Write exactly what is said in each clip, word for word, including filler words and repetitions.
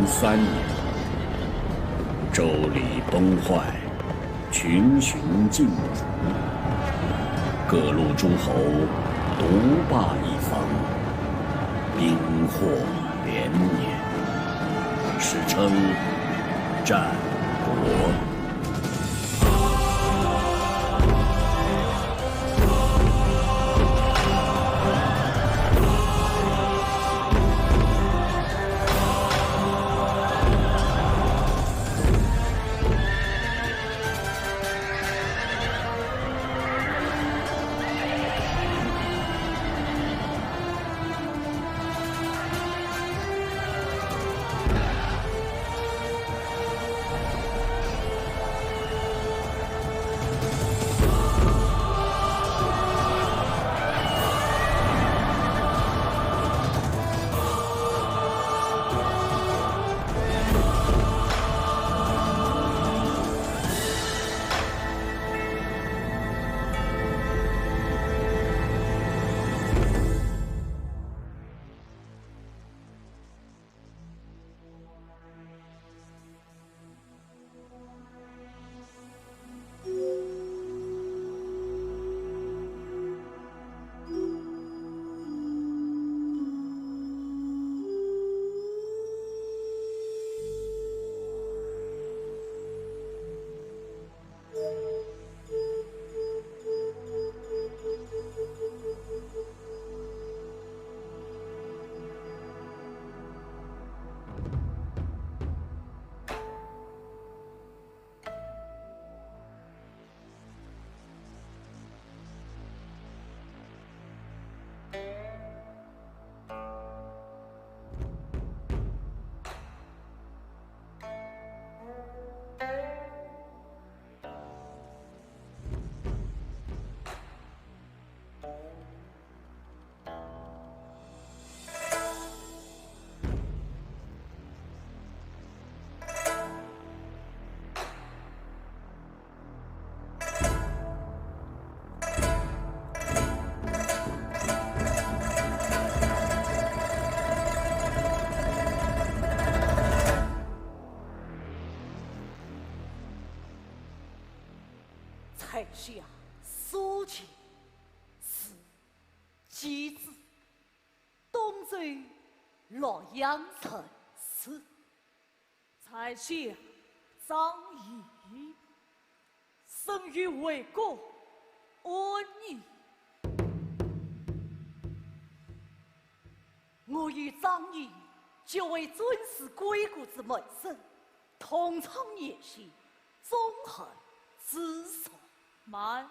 三年，纣礼崩坏，群雄尽逐，各路诸侯独霸一方，兵祸连连，史称战国。在下苏秦，字季子，东周洛阳人氏。在下张仪，生于魏国安邑。我与张仪结为尊师归国之门生，同窗言笑，终日指桑。慢，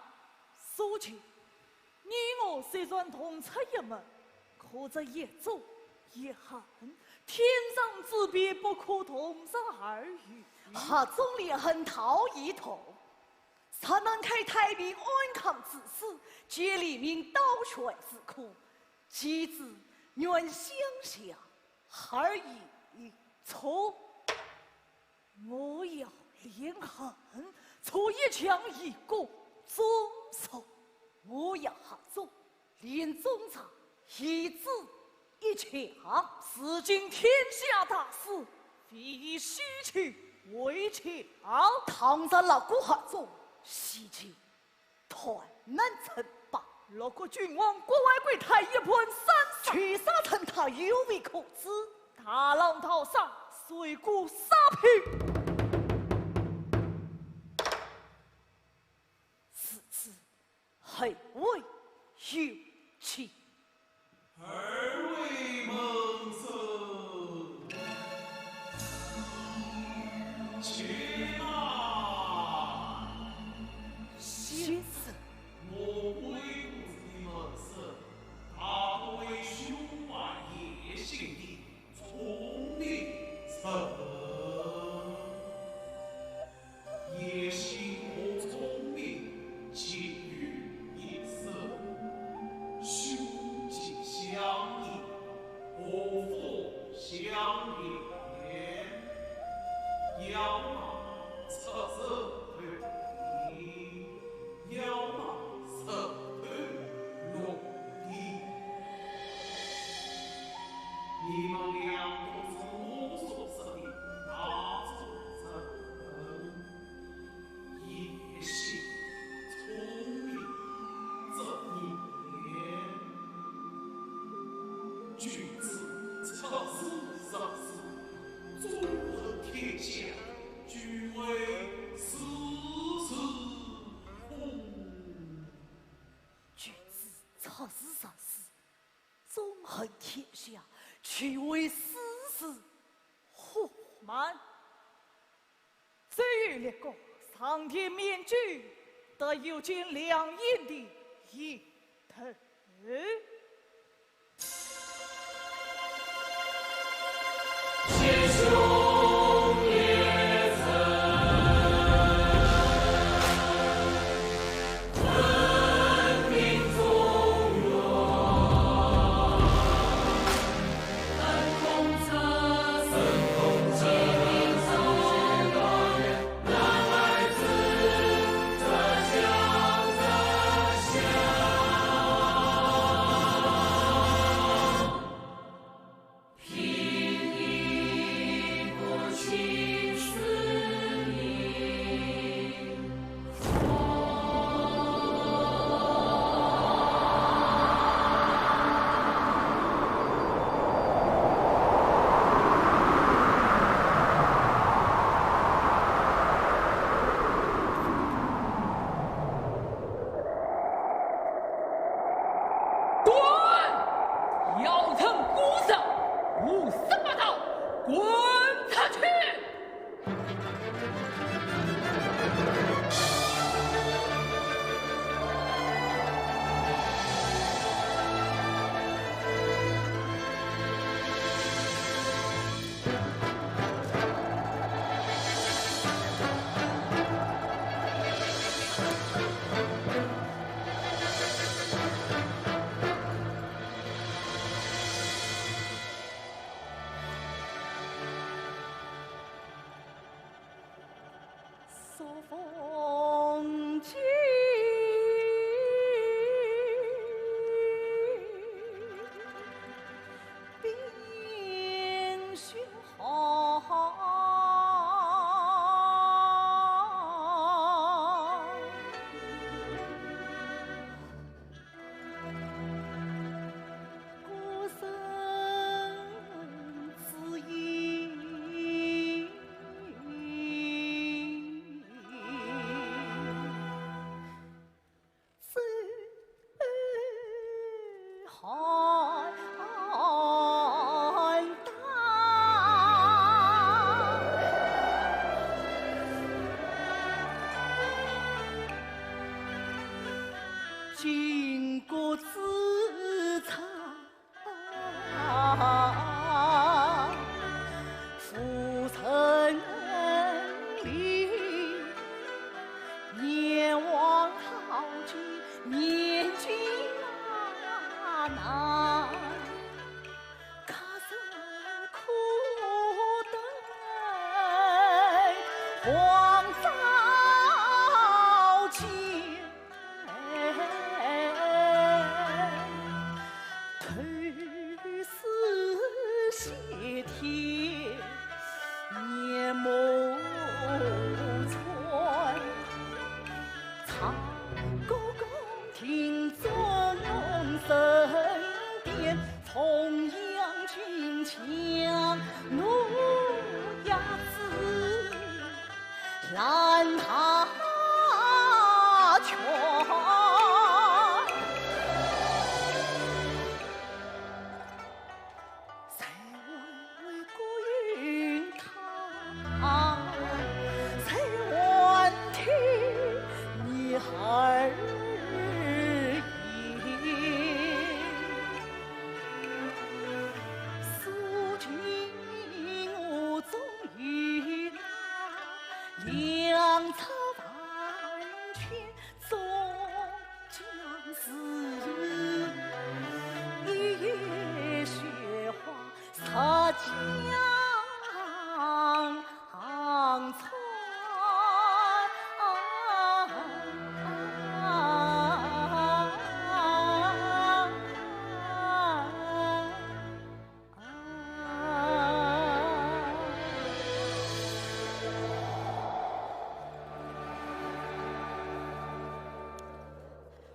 苏秦，你我虽然同出一门，可这一忠一恨，天壤之别，不可同日而语。合纵连横道义同，若能开太平安康之始，解黎民倒悬之苦，季子愿相向而已。错，我要连横，除一强，以国终身。我要合纵，连忠直，以子一强。如今天下大势，非虚去为强。倘若六国合纵，西秦 断难称霸。六国君王各怀鬼胎，一盘散沙。取啥成他有为可知？大浪淘沙，水过沙平。如此后会有期。 二位门生，且慢。先生。我魏国的门生，大多为胸怀野心的聪明人。 野心和聪明集于一身，胸襟相依，和君子察时察势，纵横天下，举为四时风。君子察时察势，纵横天下，举为四时。 何慢！只有立国上殿面君，得有见良言的一头。滚！妖僧孤舍，胡说八道，滚出去！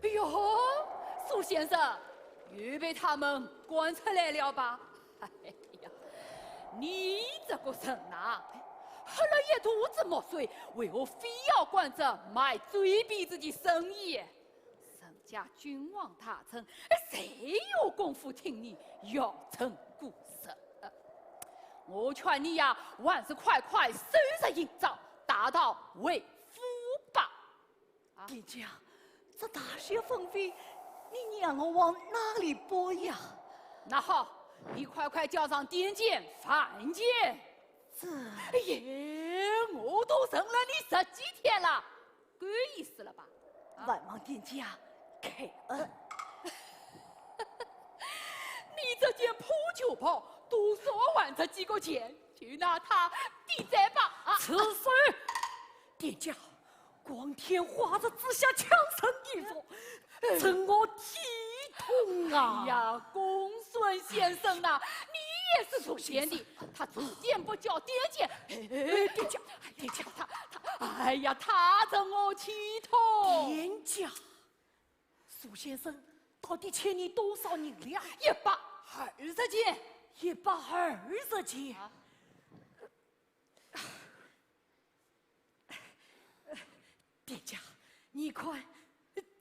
哎呦，苏先生，又被他们赶出来了吧？哎呀，你这个人呐，喝了一肚子墨水，为何非要管这卖嘴皮子的生意？人家君王大臣，谁有功夫听你妖言鬼神？我劝你呀，还是快快收拾行装，打道回府吧。 啊？店家，这大雪纷飞，你让我往哪里跑呀？那好，你快快叫上店监、饭监。这……哎呀，我都忍了你十几天了，够意思了吧？啊？万望店家开恩。你这件破旧袍，多少还这几个钱，就拿它抵债吧。啊？住手！店家， 光天化日之下抢人衣服，真我体痛啊！哎呀，公孙先生呐，你也是受骗的，他住店不交店监，哎，店家，店家，他，他，哎呀，他真我体痛。店家，苏先生到底欠你多少银两？一百二十钱。一百二十钱？啊？ 店家，你看，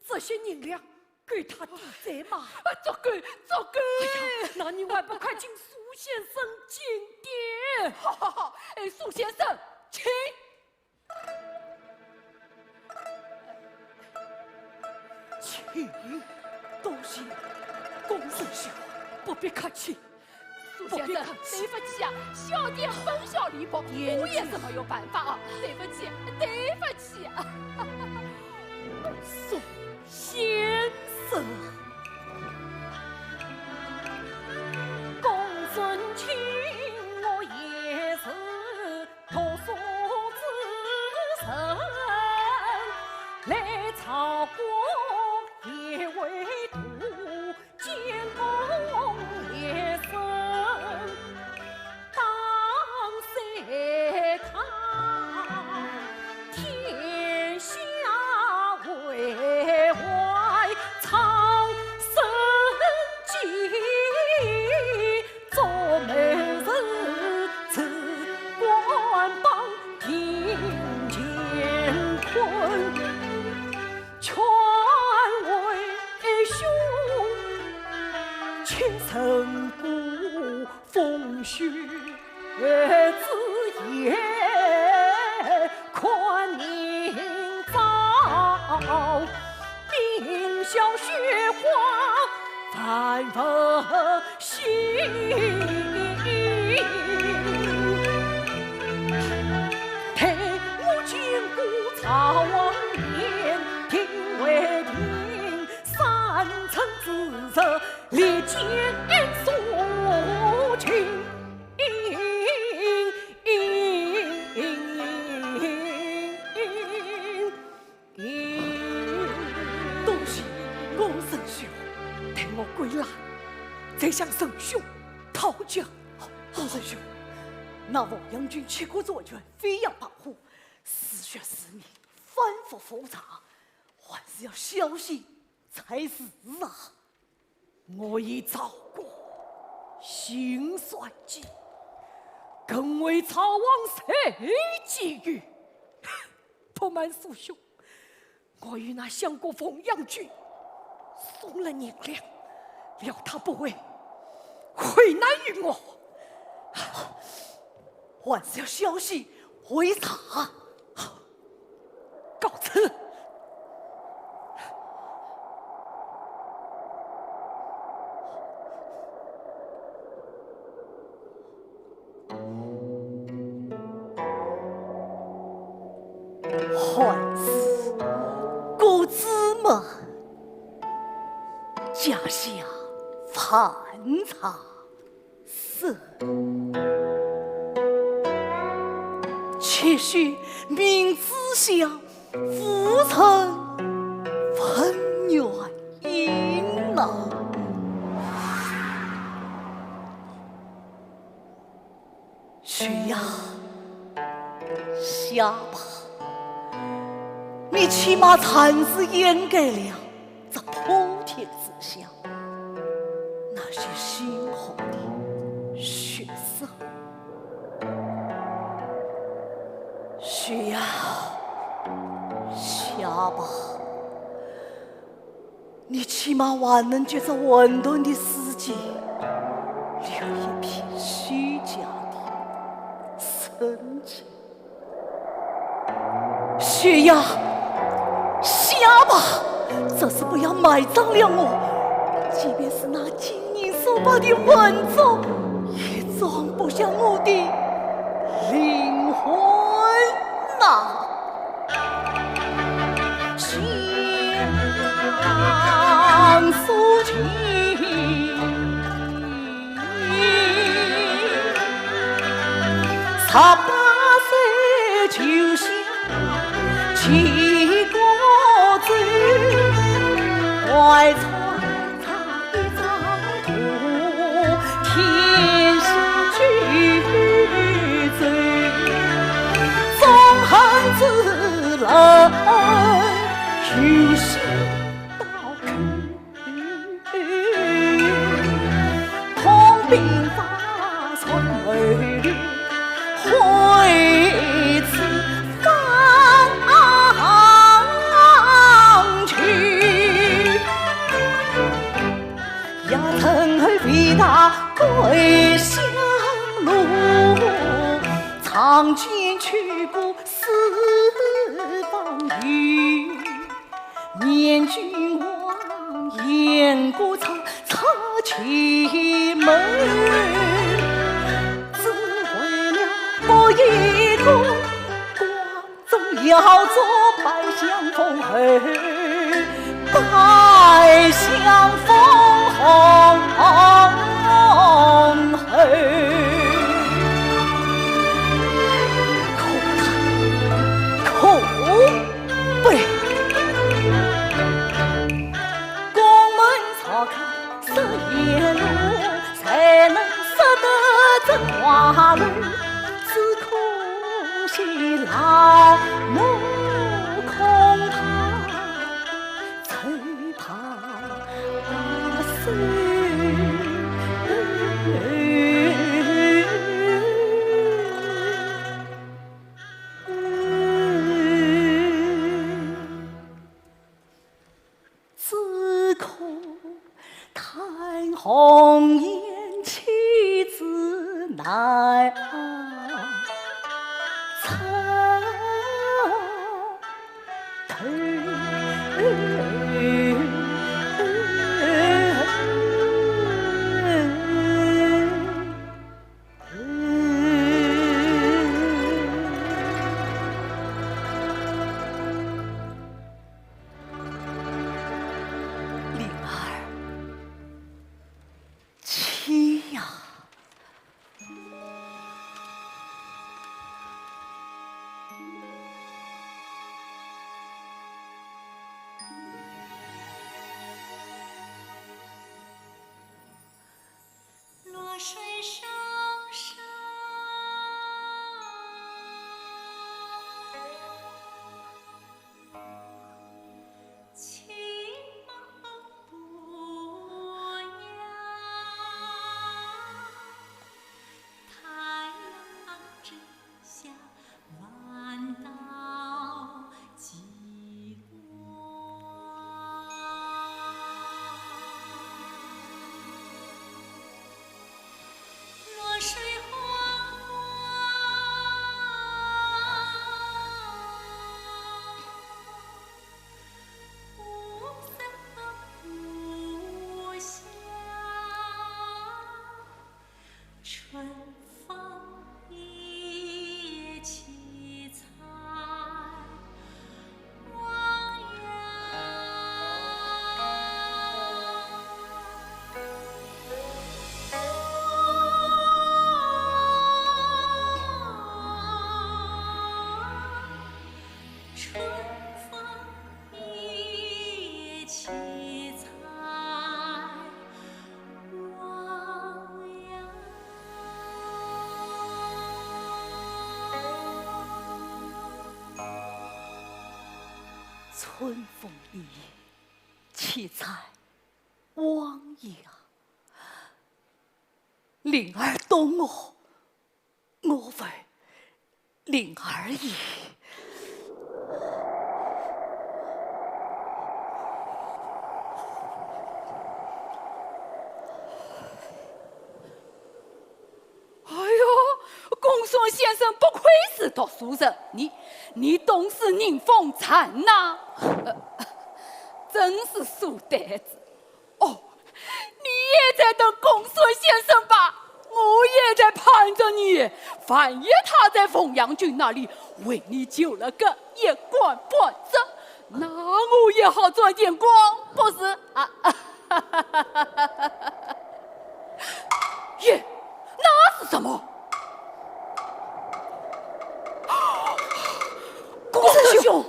这些银两够他抵债吗？啊，足够，足够。哎呀，那你还不快请苏先生进殿？好，好，好，哎，苏先生，请。 请，多谢。公孙兄，不必客气，苏先生，不必客气。对不起啊，小店本小利薄，店家，我也是没有办法啊，对不起，对不起啊。苏先生。公孙卿，我也是 读书之人，来朝歌也未读，见功立身。当谢他天下为怀，苍生计 做媒人，只管帮庭前困，劝为兄，且胜过风雪之夜，看明朝。 冰消雪花万物新。待我见过赵王面，定为定，三春之日，立见苏秦。 多谢公孙兄，待我归来，再向陈兄讨教。公孙兄，那凤阳郡七国专权，飞扬跋扈，自削自灭，反复复杂，还是要小心才是啊。 我已找过辛酸计，更为赵王设计于。不瞒苏兄，我与那相国凤阳郡送了银两，料他不会为难于我。 还是要小心为上。告辞。还是各自么，家下饭菜 是，且许明子相扶陈文远饮呐。去呀，下吧，你起码暂时掩盖了这普天之下。这些鲜红的血色。雪呀，下吧，你起码还能给这混沌的世界留一片虚假的生机。 雪呀，下吧，只是不要埋葬了我。即便是那晶莹剔透的魂魄，也装不下我的灵魂呐。相思情。 十八岁就想去过州，怀揣着一张图，天下九州，纵横之人，有心倒去。 痛并发从后流，悔自当去。也曾后为他归乡路，仗剑去过四方游。 念君王雁过草草萁门，只为了博一个光宗耀祖，拜相封侯，拜相封侯。可叹，可悲。 宫门草草十一路，谁能识得真花乱？只可惜老奴恐怕走抛身。只可叹红颜弃子难成。 灵儿，妻呀！ 春风一夜，七彩 汪洋。灵儿懂我，我问灵儿意。哎呦，公孙先生不愧是读书人，你，你懂事，人风惨呐。呃，真是书呆子。 哦，你也在等公孙先生吧？我也在盼着你。万一他在凤阳君那里为你求了个一官半职，那我也好沾点光，不是？啊，耶，那是什么？ 公孙兄！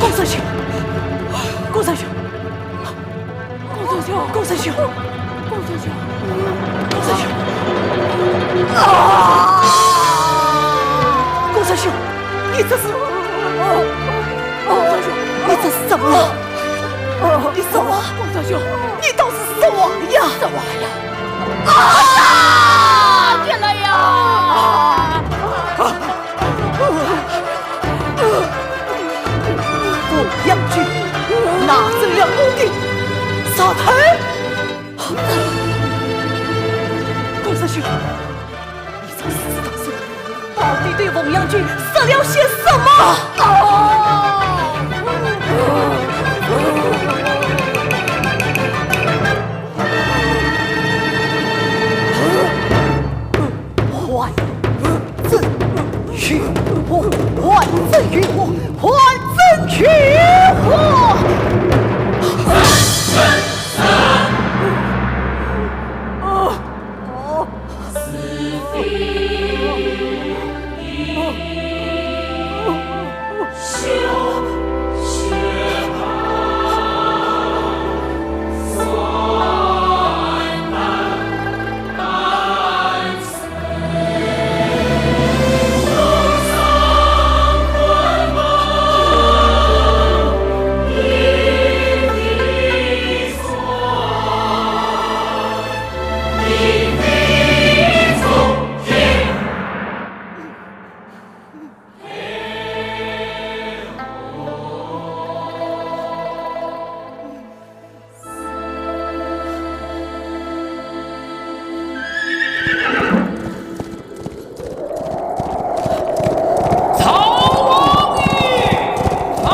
公孙兄！公孙兄！公孙兄！公孙兄！公孙兄！公孙兄！啊！公孙兄，你这是……公孙兄，你这是怎么了？ 你说话，公孙兄，你倒是说话呀！说话呀！啊！天哪呀！凤阳君拿走了我的石头。公孙兄， 你这死大孙，到底对凤阳君说了些什么？还政于我！还政于我！还政于我！ 曹王爷！哎，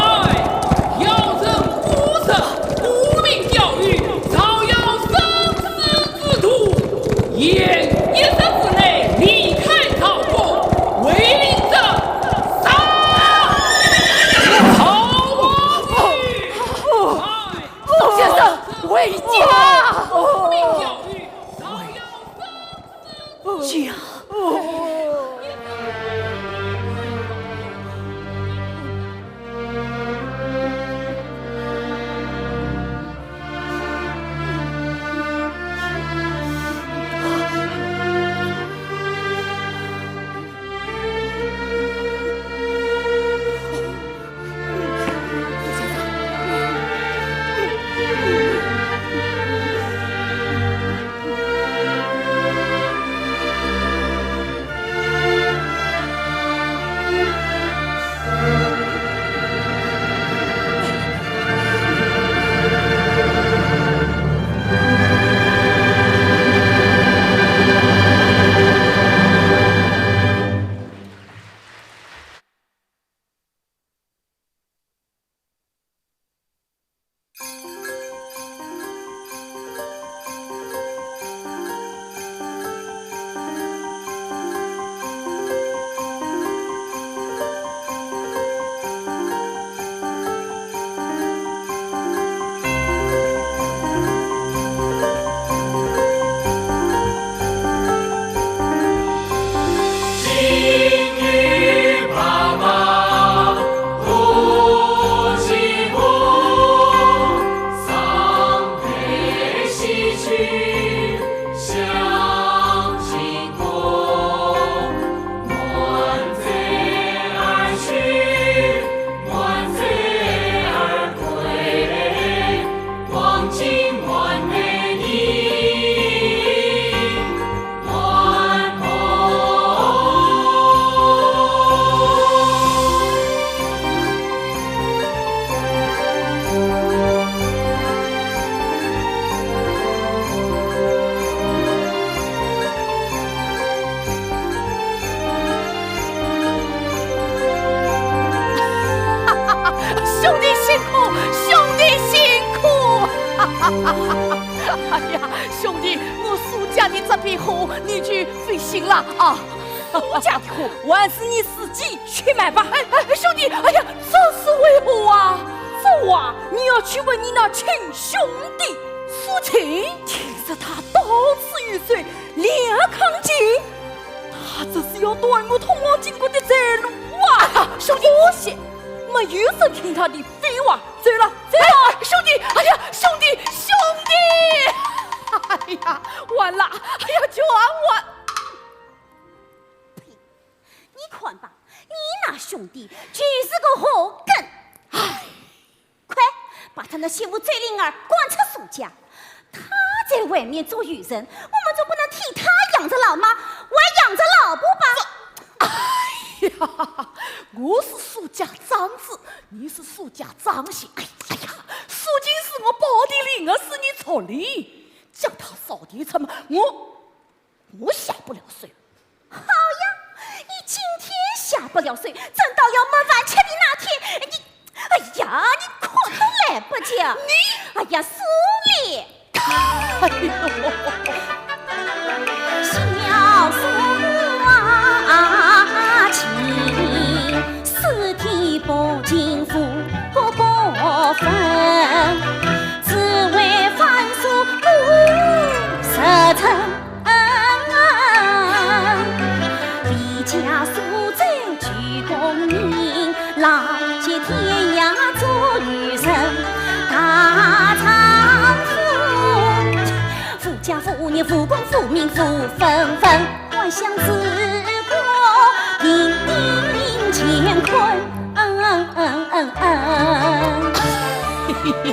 要人不赦，不明教育，造谣生死之徒，限一日之内离开曹府，违令者杀！曹王爷！哎， 宋先生，回家！家。哎呀，兄弟，我苏家的这批货你就放心了啊。苏家的货，还是你自己去买吧。哎，哎，兄弟，哎呀，这是为何啊？这话你要去问你那亲兄弟苏秦。听说他到此一游，两抗金，他这是要断我通往秦国的财路啊！啊，兄弟，我是没有人听他的废话。 走了，走了。哎，兄弟，哎呀，兄弟，兄弟！哎呀，完了，哎呀，全完！呸！你看吧，你那兄弟就是个祸根。哎，快把他那媳妇周灵儿赶出苏家，他在外面做游人，我们就不能替他养着老吗？还养着老不罢？ 哎呀，我是苏家长子，你是苏家长媳。哎呀，苏秦是我保的令儿，是你助理，叫他扫地出门，我，我下不了手。好呀，你今天下不了手，等到要没饭吃的那天，你，哎呀，你看都来不及。你，哎呀，苏烈！ 哎呦！小苏啊，情，四体不尽，无不不分，只为翻书五十层。离家苏州 举功名，浪迹天涯做游人，大丈夫，无家无业无功无名无分文，还乡治国，平民乾坤。嗯嗯嗯嗯嗯。哎呀，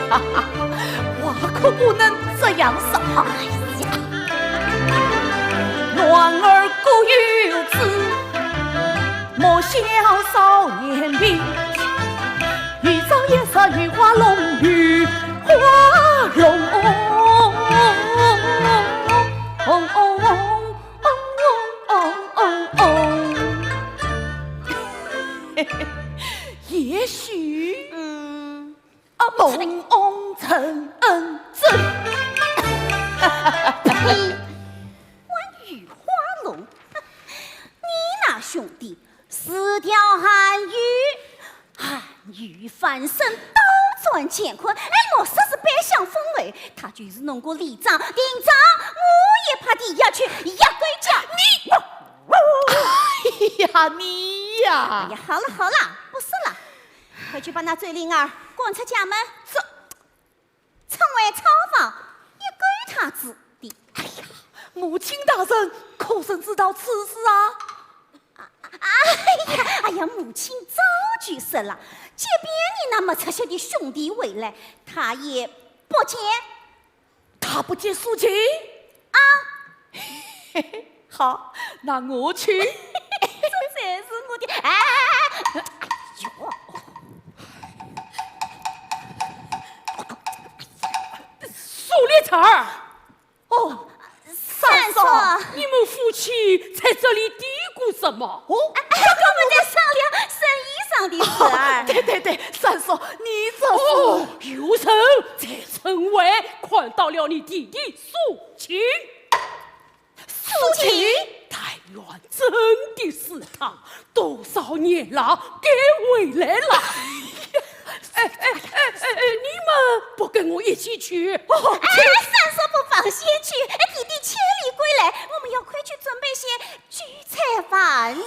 话可不能这样说啊！哎呀，男儿各有志， 莫笑少年贫，欲早也早，欲花容，欲花容。也许，嗯，啊，梦梦成真。呸！关于花容，你那兄弟 是条咸鱼，咸鱼翻身倒转乾坤。哎，莫说是百姓封侯，他就是弄个里长、亭长，我也怕地下去一鬼叫。你，哎呀，你呀！哎呀，好了好了，不说了，快去把那周灵儿赶出家门。这 成为草房，一狗他子的。哎呀，母亲大人可曾知道此事啊？哎呀，哎呀，母亲早就说了，即便你那没出息的兄弟回来，他也不见。他不见苏秦？啊。嘿嘿，好，那我去。这才是我的，哎，哎呦。 苏烈侄儿。哦，三嫂，三嫂。你们夫妻在这里嘀咕什么？哦，哎，我们在商量生意上的事儿。对对对，三嫂，你这是……哦，有人在城外看到了你弟弟苏秦。 苏秦？但愿真的是他，多少年了，该回来了。哎，哎，哎，哎，哎，你们不跟我一起去？哦，哎，三叔不妨先去。哎，弟弟千里归来，我们要快去准备些酒菜饭食。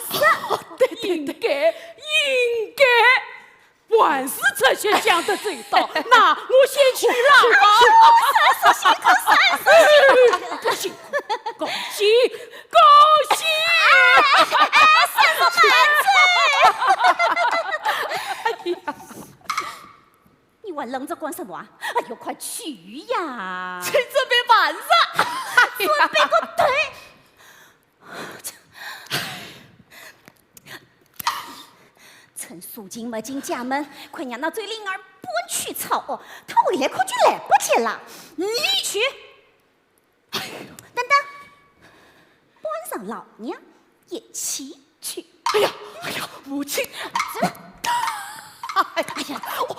哦，对，对，对。应该，应该。 还是这些讲得最多，那我先去了。哎呦，三叔辛苦，三叔辛苦。哎，不辛苦，恭喜，恭喜！哎，哎，三叔慢走。哎呀，你还愣着干什么啊？哎呦，快去呀！去准备饭食。哎呀，准备个头。 趁苏秦没进家门，快让那周灵儿搬去草屋，他回来可就来不及了。你去，哎呦，等等，搬上老娘一起去。哎呀，哎呀，母亲，这，哎呀，哦，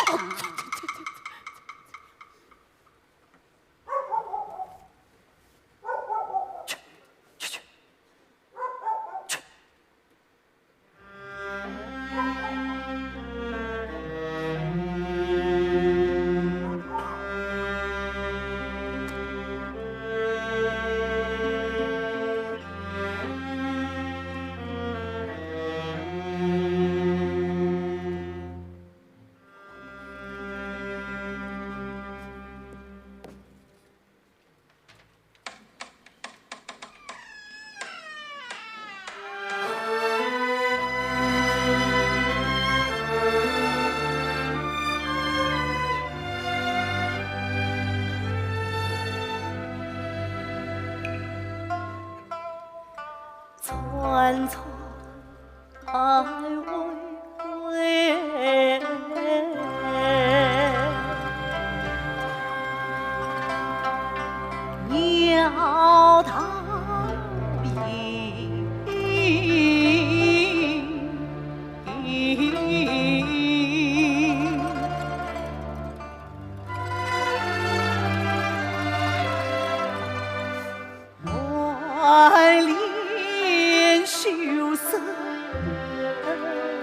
船船回归。鸟道平。 满帘羞色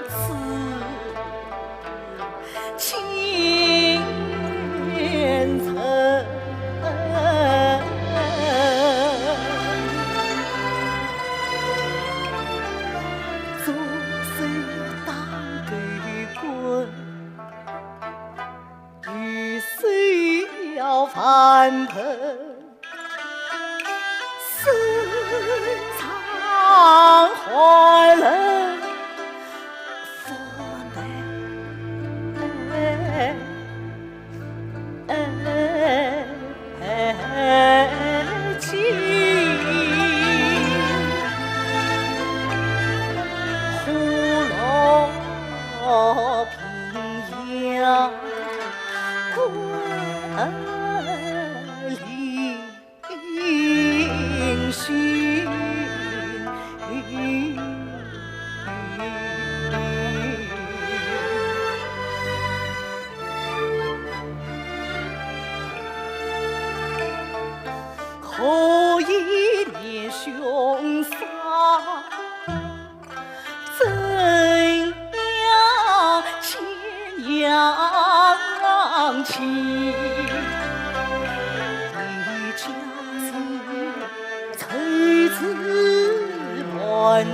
此情深。左手打狗棍，右手摇饭盆。 身上寒冷风带起，呼落平阳归里。 音讯。可以年兄嫂。 怎样见娘亲？一家人愁字满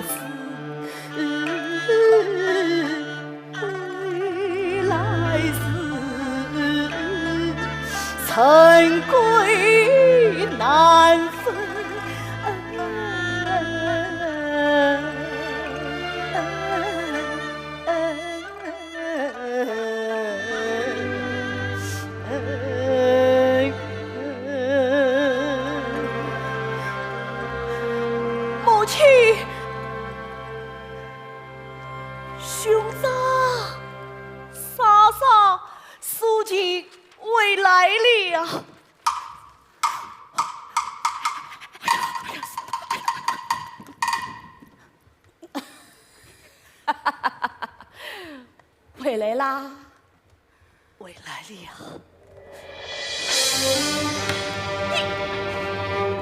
纸，归来时，尘归难分。 母亲，兄长、嫂嫂，苏秦回来了。 回来啦。回来了。你，你，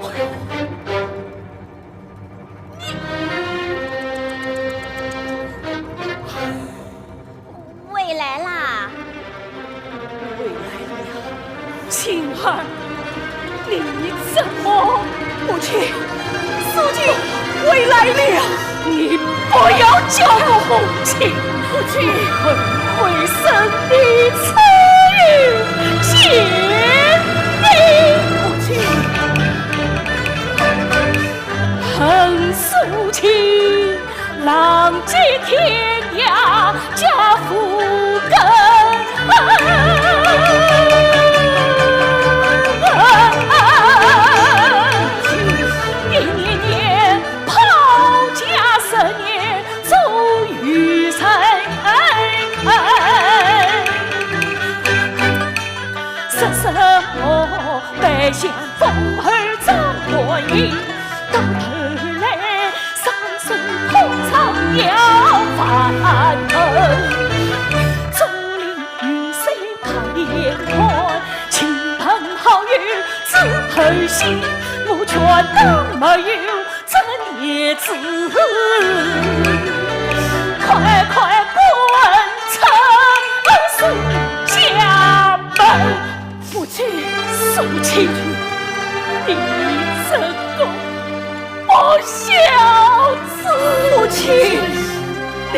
回来啦。回来了。 青儿，你怎么？母亲，苏秦回来了。你不要叫我母亲，母亲，你会毁身的出于奸佞。母亲，恨苏秦。 浪迹天涯皆无根。一年年抛家舍业终于人。说什么百姓 风儿照光影，到头来伤心痛肠要翻腾。竹林雨水踏边关，亲朋好友只寒心，我全都没有这年子。快快滚出苏家门。 母亲，苏秦，你这个不孝子！母亲，你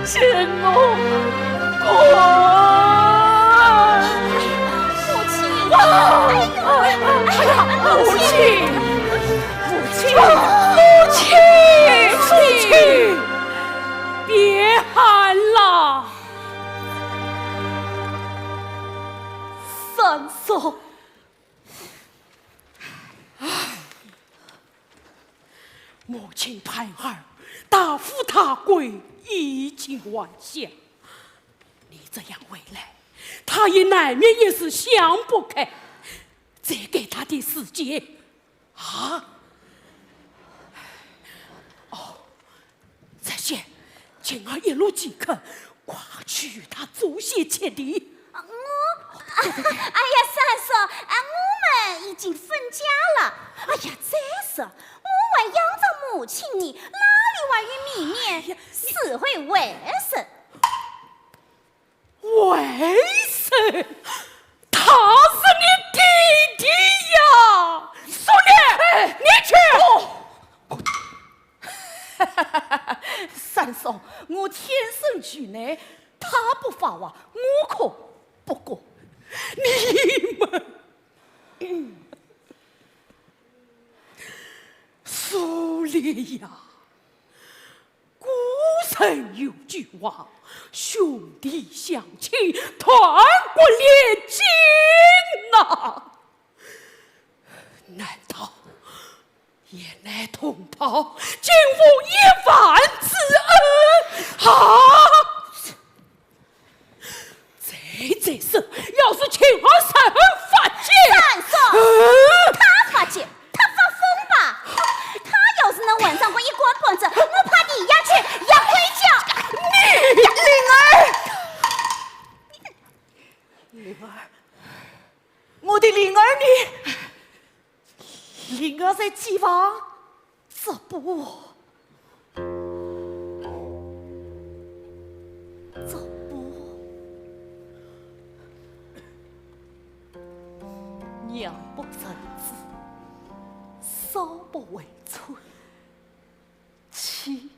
给我滚！母亲，哎呦，哎呀，母亲，母亲，母亲，苏秦，别喊了。三叔。母亲盼儿大富大贵，衣锦还乡，你这样回来，她也难免一时想不开，再给她点时间啊。哦，这些，请儿一路饥渴，快去与她做些吃的。我，哎呀，三叔，啊，我们已经分家了。哎呀，再说，我还养着母亲呢，哪里还有面面？哎呀，你是回外甥。外甥？他是你弟弟呀！苏烈，哎，你去！哦。三叔，我天生愚昧，他不发话，我可不过。你们，苏烈呀，古人有句话，兄弟相亲，断骨炼金呐。难道 眼泪同胞竟无一饭之恩啊！再这样，要是青儿三儿发觉，三叔，嗯，他发觉，他发疯吧？他要是能晚上过一光棍子，我怕你也去也回家。你灵儿，灵儿，我的灵儿呢？ 灵儿在机房织布，织布，娘不成子，嫂不为春，妻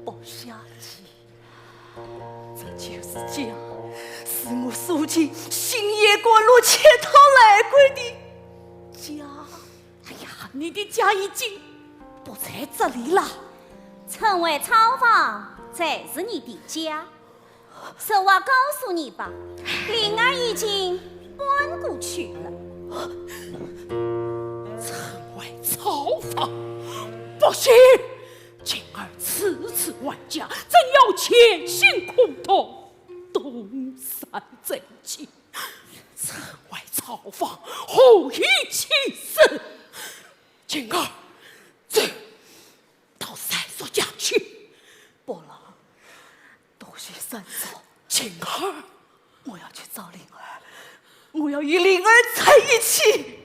不下去。这就是家，是我苏秦星夜赶路乞讨来归的家。哎呀，你的家已经不在这里了。春回草房才是你的家。 实话告诉你吧，灵儿已经搬过去了。春回草房？不行！青儿初次还家，怎要前行空峒，东山再起？春回草房，何以起身？青儿，走，到三叔家去。不了， 多谢三叔。青儿，我要去找灵儿，我要与灵儿在一起。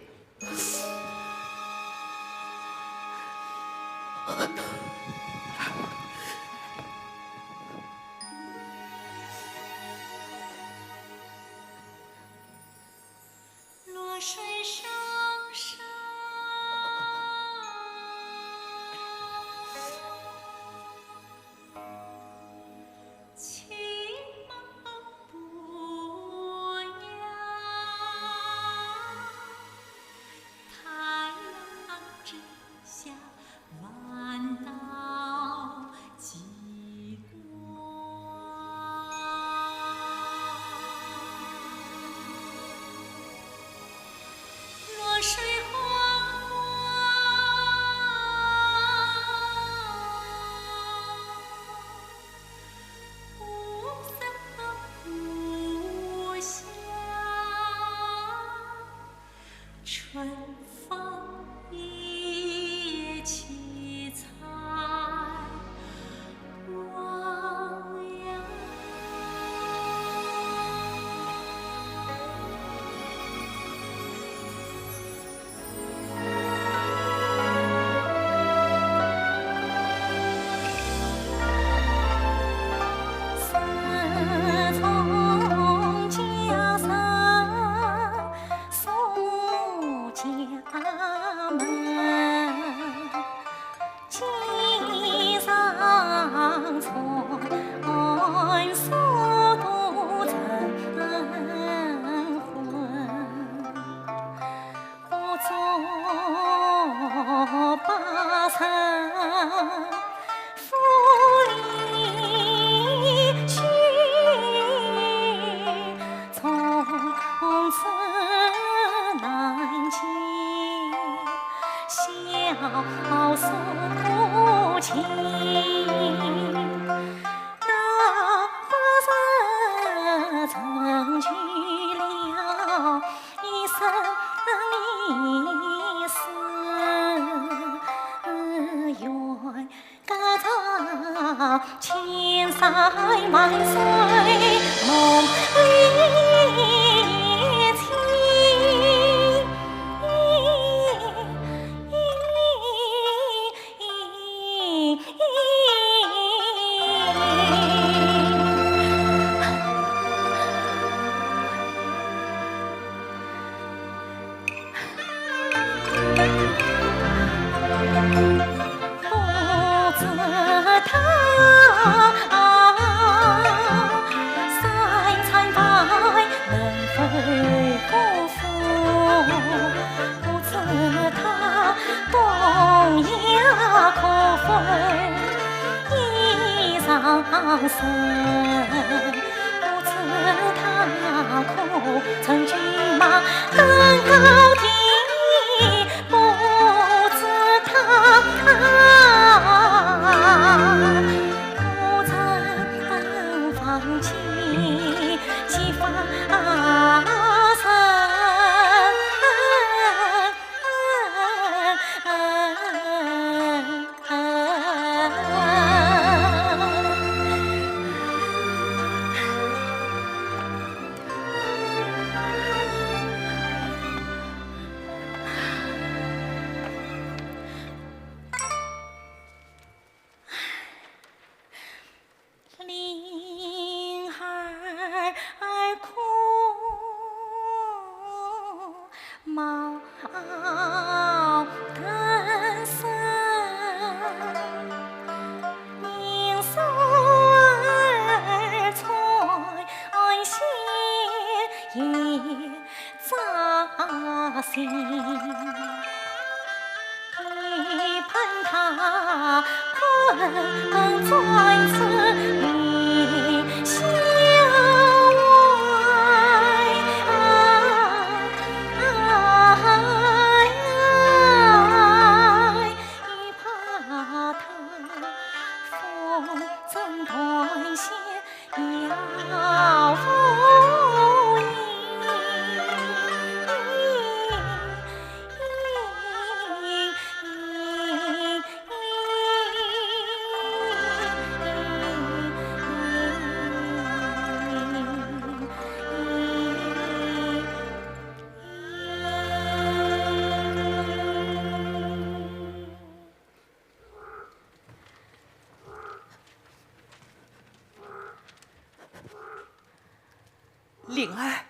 灵儿，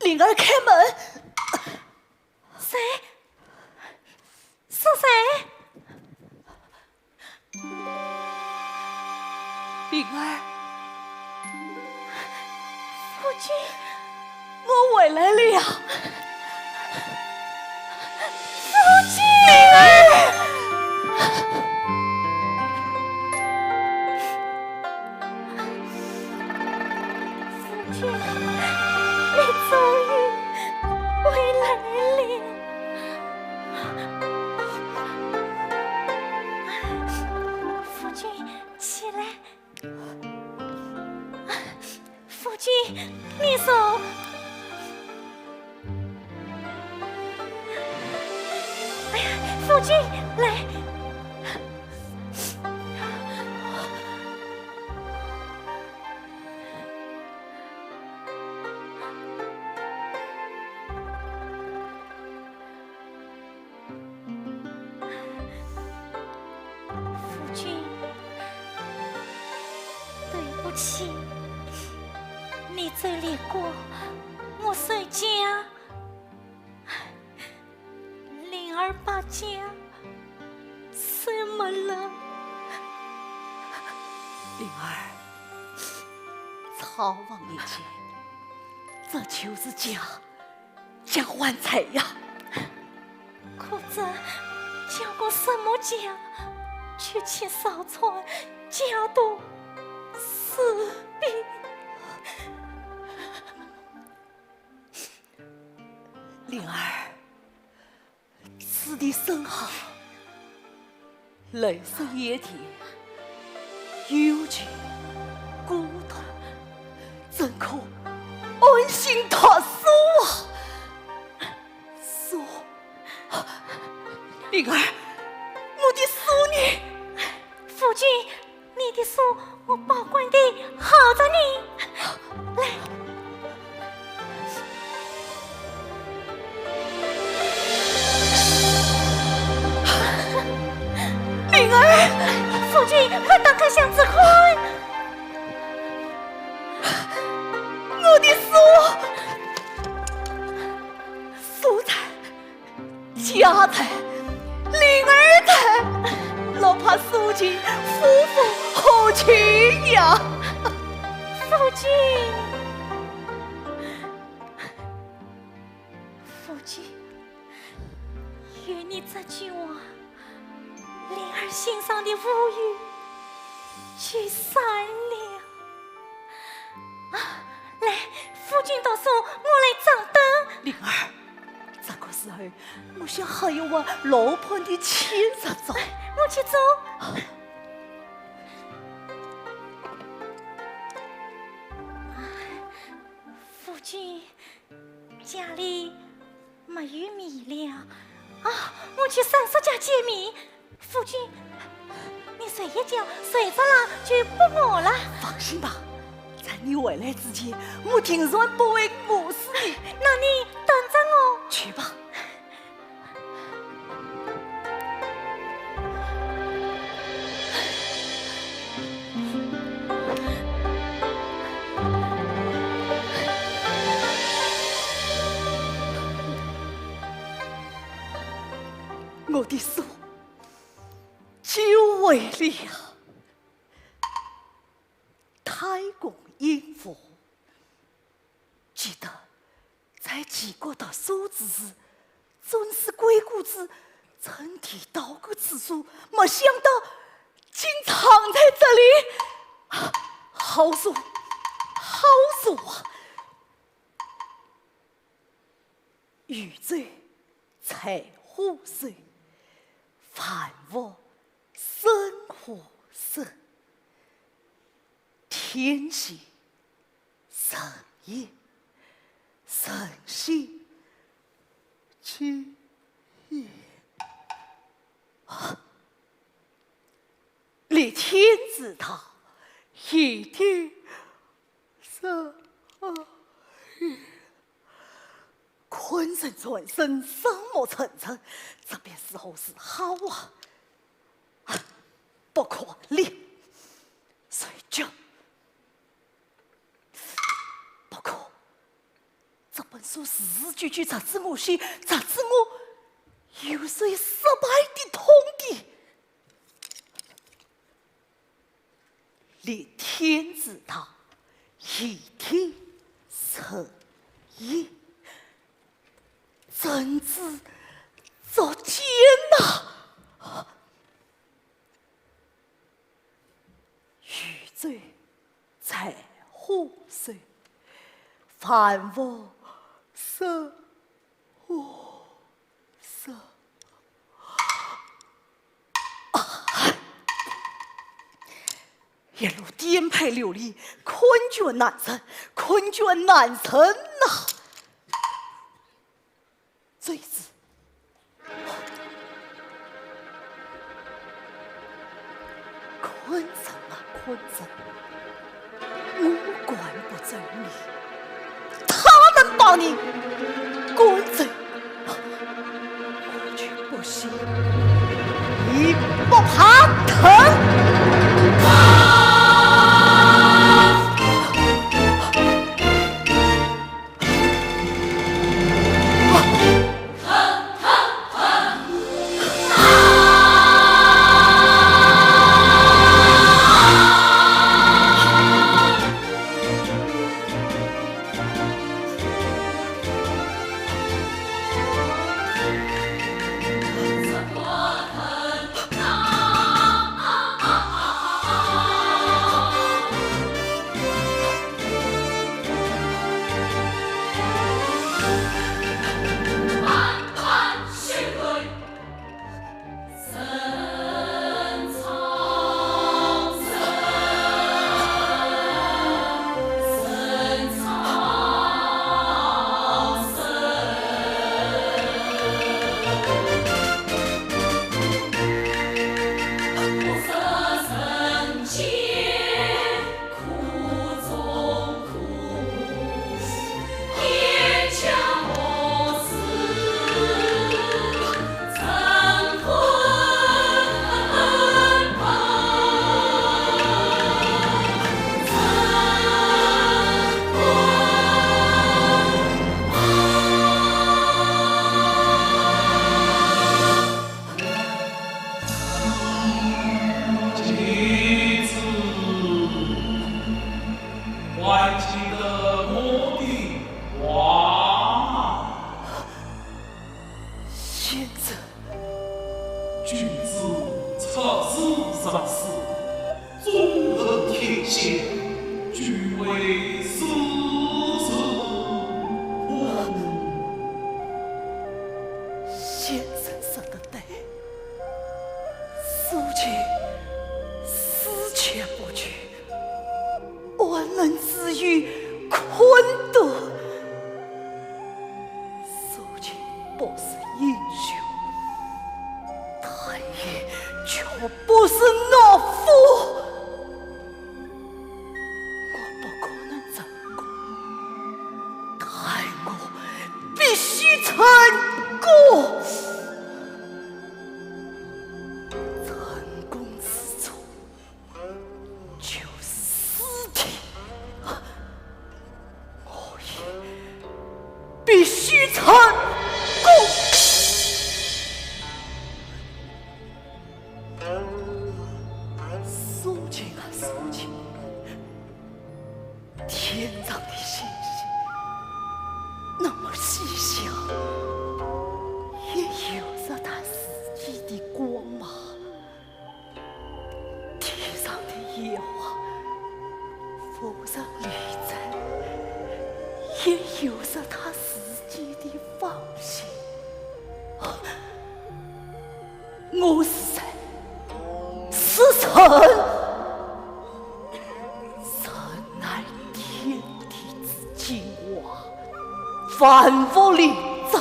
灵儿，开门！谁？是谁？灵儿，夫君，我回来了。 夫君！灵儿！夫君，你终于回来了。夫君，起来。 夫君，你说。哎呀，夫君，来。 夫君，对不起，你走了过，我守家，灵儿把家守没了。灵儿，草房一间，这就是家。 家还在呀。可这叫个什么家？娶妻烧菜，家徒四壁。灵儿，此地甚好，人生野地，幽静孤独，怎可安心读书啊？书，灵儿，我的书呢？夫君，你的书我保管得好着呢。来，灵儿，夫君，快打开箱子看。我的书，书在，家在，灵儿在，哪怕书尽，夫复何求呀？夫君，夫君，有你这句话，灵儿心上的乌云就散了。啊，来，夫君读书，我来掌灯。灵儿，这个时候，我想还要往罗盘的前日走。我去做。夫君，家里没有米了。啊，我去三叔家借米。 夫君，你睡一觉，睡着了就不饿了。放心吧，在你回来之前，我定然不会饿死你。那你等着我。去吧。我的书 就为了太公应父，记得在齐国读书之时，总是鬼谷子曾提到过此书，没想到竟藏在这里。好书，好书啊！ 宇宙在火星，万物生火星，天地人也，人心居也。啊！立天之道，以天生也。 昆蟲全身生木沉沉，这便如何是好啊？啊，不可立，谁叫？不可，这本书字字句句直指我心，直指我有谁失败的痛点。 立天之道，以天生也。真知足见呐！宇宙在火星，万物生火星。 啊！一路颠沛流离，困倦难忍，困倦难忍呐！最子，昆虫啊，昆虫，我管不着你。 他们把你赶走，我却不信你不怕疼。出师入死，纵横天下，俱为师承父。先生说得对，苏秦思前不及，安能止于困顿。苏秦不是英雄，但也绝不是懦夫。我不可能成功，但我必须成功。成功之处，就是死地。我也必须成功。苏秦啊，苏秦，天上的星星那么细小，也有着它自己的光芒。 地上的野花无人理睬，也有着它自己的芳心。我是谁？是人。人乃天地之精华，万物灵长。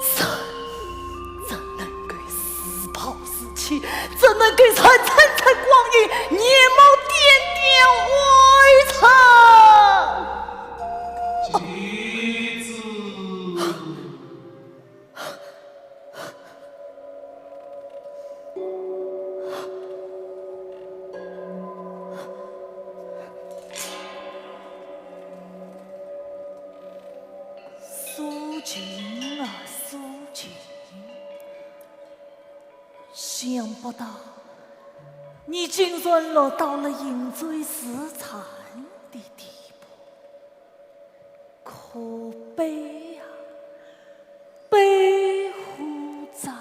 人怎能够自暴自弃？怎能够让层层光阴，眼冒点点灰尘？苏秦啊，苏秦，想不到你竟然落到了饮醉自残的地步。 可悲啊，悲乎哉！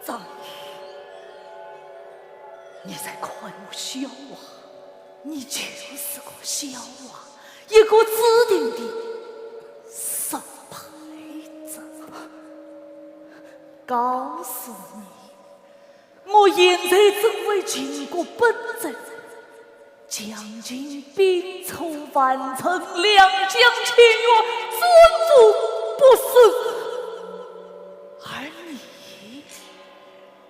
张仪，你在看我笑话？你就是个笑话，一个注定的失败者。告诉你，我现在作为秦国本侯， 将秦兵出万乘，两将千越，战无不胜。而你，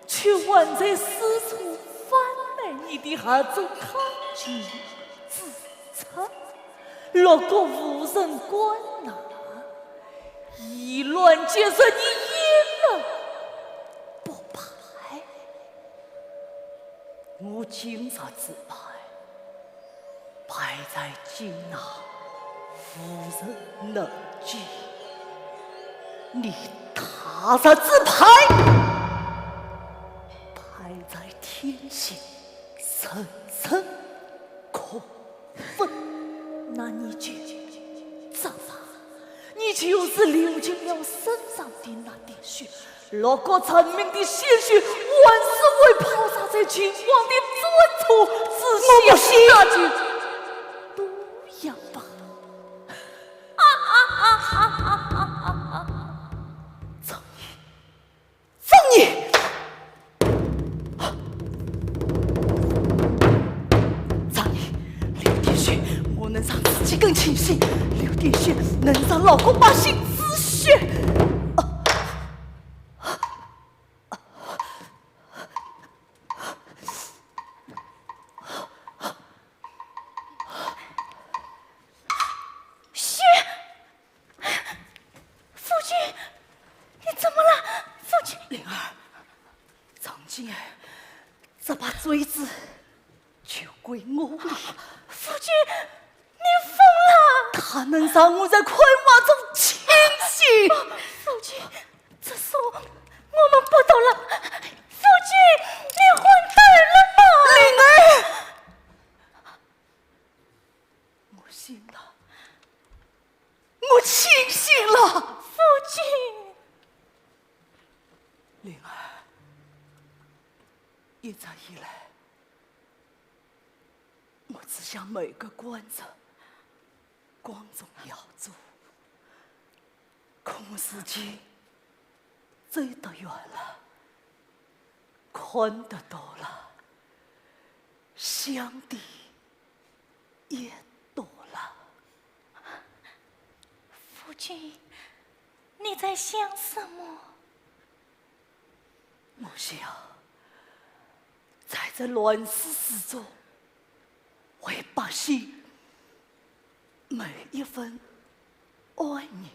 却还在四处贩卖你的合作康健之策，落个无人管拿，以卵击石，你焉能不败？ 我今日之败，败在京师无人能救。你他日之败，败在天下人人可 恨。那你就走吧，你就是流尽了身上的那点血，落个臣民的鲜血，还是会泡洒在秦王的砖瓦之下。我不信。那就这样吧。张仪， 张仪，张仪，流点血，我能让自己更清醒，流点血能让老公百姓止血。 血！夫君，你怎么了？夫君！灵儿，张景儿这把锥子就归我了。夫君，你疯了！它能让我在困惑中清醒。夫君，这是我，我们不懂了。夫君，你昏倒了吗？灵儿， 我醒了，我清醒了。夫君，灵儿，一直以来，我只想每个官职光宗耀祖，可我自己走得远了，看得多了，想的也多了。夫君，你在想什么？ 我想，在这乱世之中，为百姓谋一份安宁。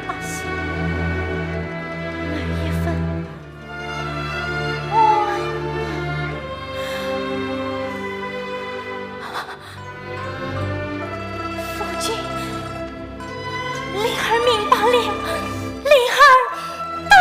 百姓谋一份 夫君，灵儿明白了，灵儿懂了。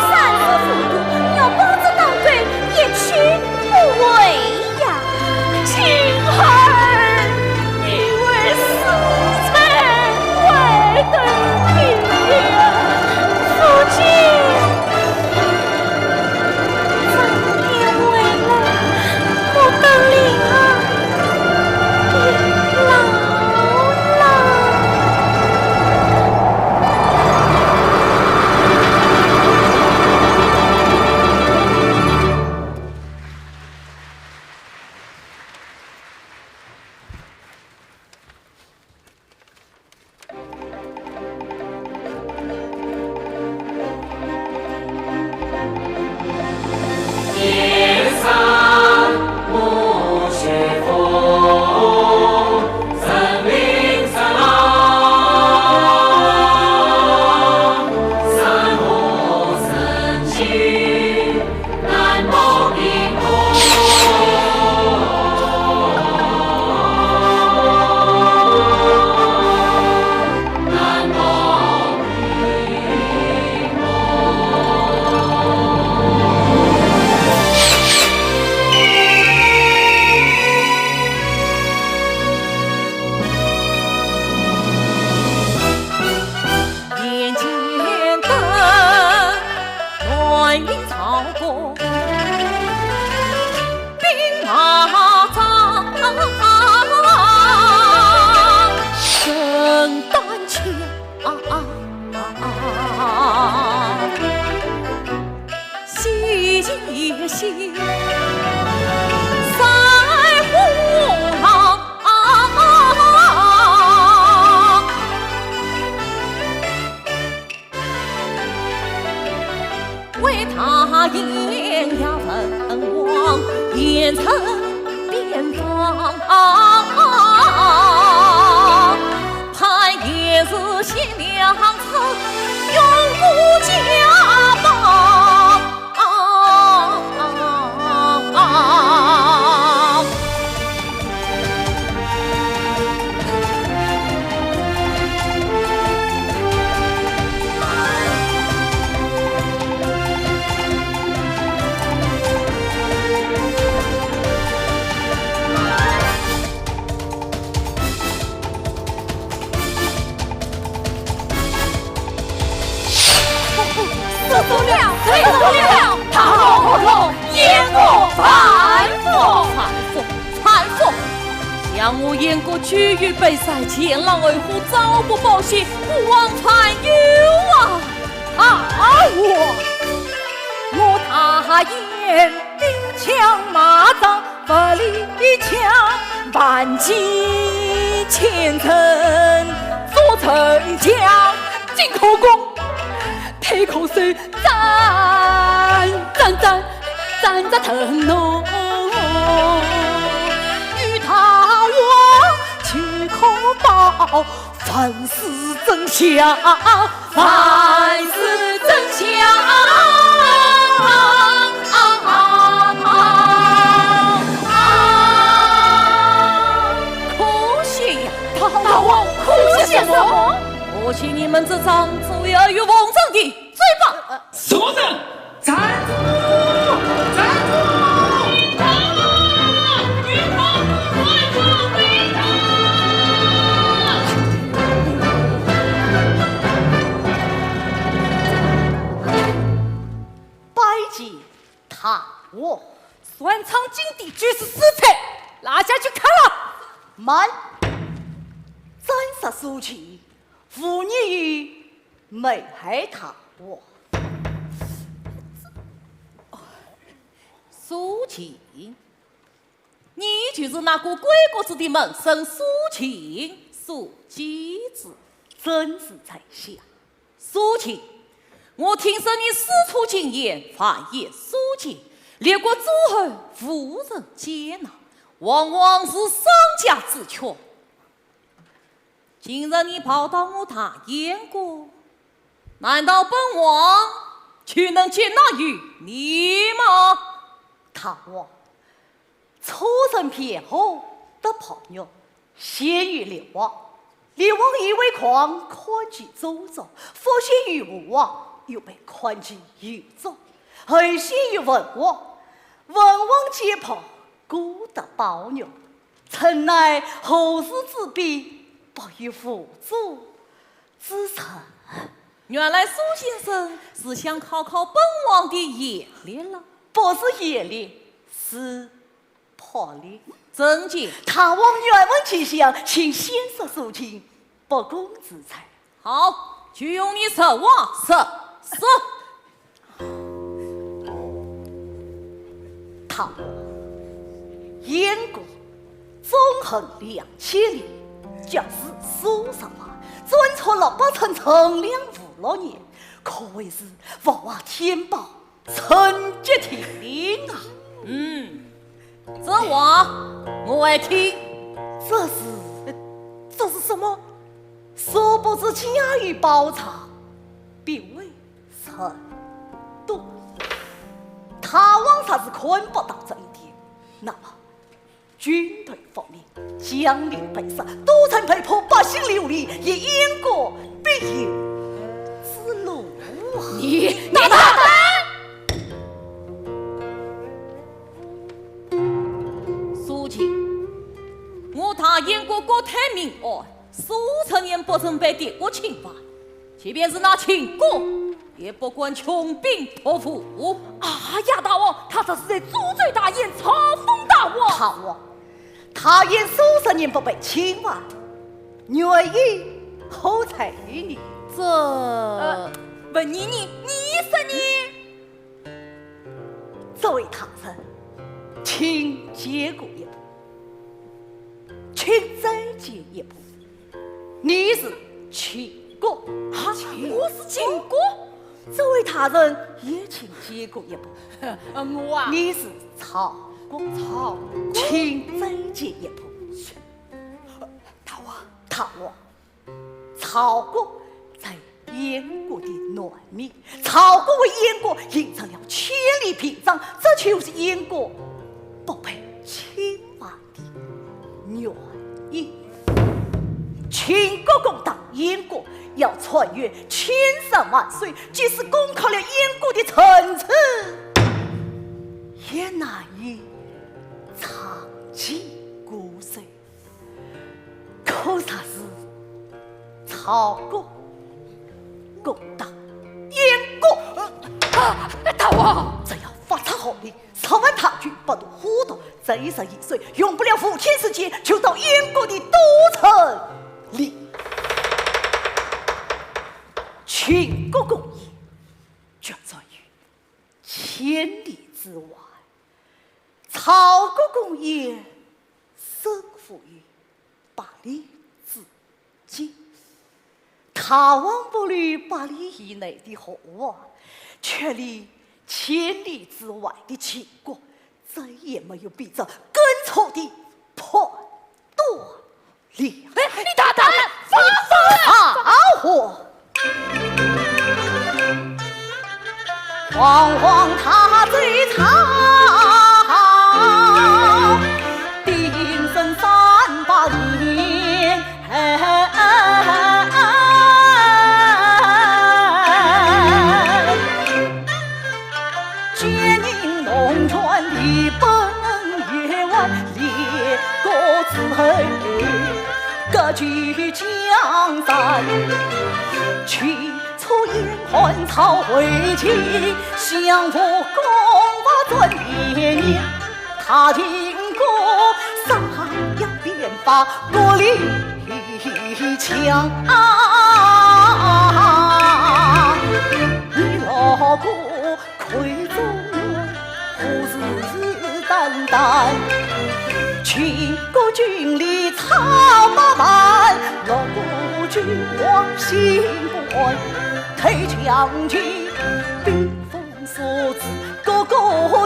三叔父母要把这当官一去 不回呀。青孩儿，你为死罪为登天呀。夫君，早点回来，我等灵儿也老了。今夜星，山河浪。为他饮呀问王，言成边防。 盼也是贤良臣，永无家暴。失足了，失足了！大王何痛，燕国反复。反复，反复！想我燕国居于北塞，前狼后虎，朝不保夕，孤王堪忧啊！啊，我，我大燕兵强马壮， 万里强，万骑千乘，坐乘甲，进可攻，退可守，战，战，战，战，战得胜。与大王去可报，万事争下。 万事争下。可惜呀，大王，可惜什么？可惜你们这张嘴要与奉圣帝，追吧！ 是我等。站住！站住！拜见大王。擅闯禁地，举世死罪，拉下去砍了。慢，斩杀苏秦，无异于 谋害大王。苏秦，你就是那个鬼谷子的门生苏秦，苏季子。正是在下。苏秦，我听说你四处进言，诰言苏秦，列国诸侯无人接纳，往往是丧家之犬。 今日你跑到我大燕国，难道本王就能接纳于你吗？大王，初生卞侯得暴虐，先于厉王，厉王以为狂，看其周章，复先于吴王，又被看其余章，后先于文王，文王见暴， 故得暴虐，臣乃何事之比，不亦无主之人。原来苏先生是想考考本王的眼力了。不是眼力，是魄力。怎讲？大王愿闻其详，请先说苏秦，不攻自裁。 好，就用你说话说说。大王，燕国纵横两千里，甲戌朔十八，专出了八省存粮五六年，可谓是物华天宝， 寸铁定啊。嗯，这话我爱听。这是，这是什么？殊不知甲于宝藏，必为人多。大王若是看不到这一点，那么 军队方面，将领被杀，都城被破，百姓流离，燕国必有之路啊！你，你大胆！苏秦，我大燕国国泰民安， 数十年不曾被敌国侵犯，即便是那秦国，也不敢穷兵黩武。哎呀，大王，他这是在助纣大燕，嘲讽大王。大王，大燕数十年不被侵犯，原因何在于你？这，呃，问你，你，你说呢？各位大人，请见过一步，请再见一步。你是秦国。啊，秦国？我是秦国？这位大人也请见过一步。呃，我啊。你是曹国。曹国？请再见一步。大王。大王。 曹国在燕国的南面，曹国为燕国赢得了千里屏障，这就是燕国不被侵犯的原因。秦国攻打燕国，要穿越千山万水，即使攻克了燕国的城池，也难以长期固守。 可若是曹国攻打燕国，啊，大王，这要发出号令，十万大军八渡火渡，这一日一水，用不了五天时间就到燕国的都城里。秦国攻燕，决战于千里之外。 曹国攻燕，胜负于百里之间。大王不虑百里以内的祸患，却虑千里之外的秦国，再也没有比这更错的判断 断了。哎，你大胆，放手啊！啊，好。黄黄大周朝，鼎盛三百年。 奸佞弄权，离本源，列国之后，割据江山。起初燕汉曹魏秦，相互攻伐转年年。大秦国张扬变法，国力 强。你老哥魁中原，虎视眈眈。秦国军力超百万，老哥君王心不安。退将军，兵 锋所至，各个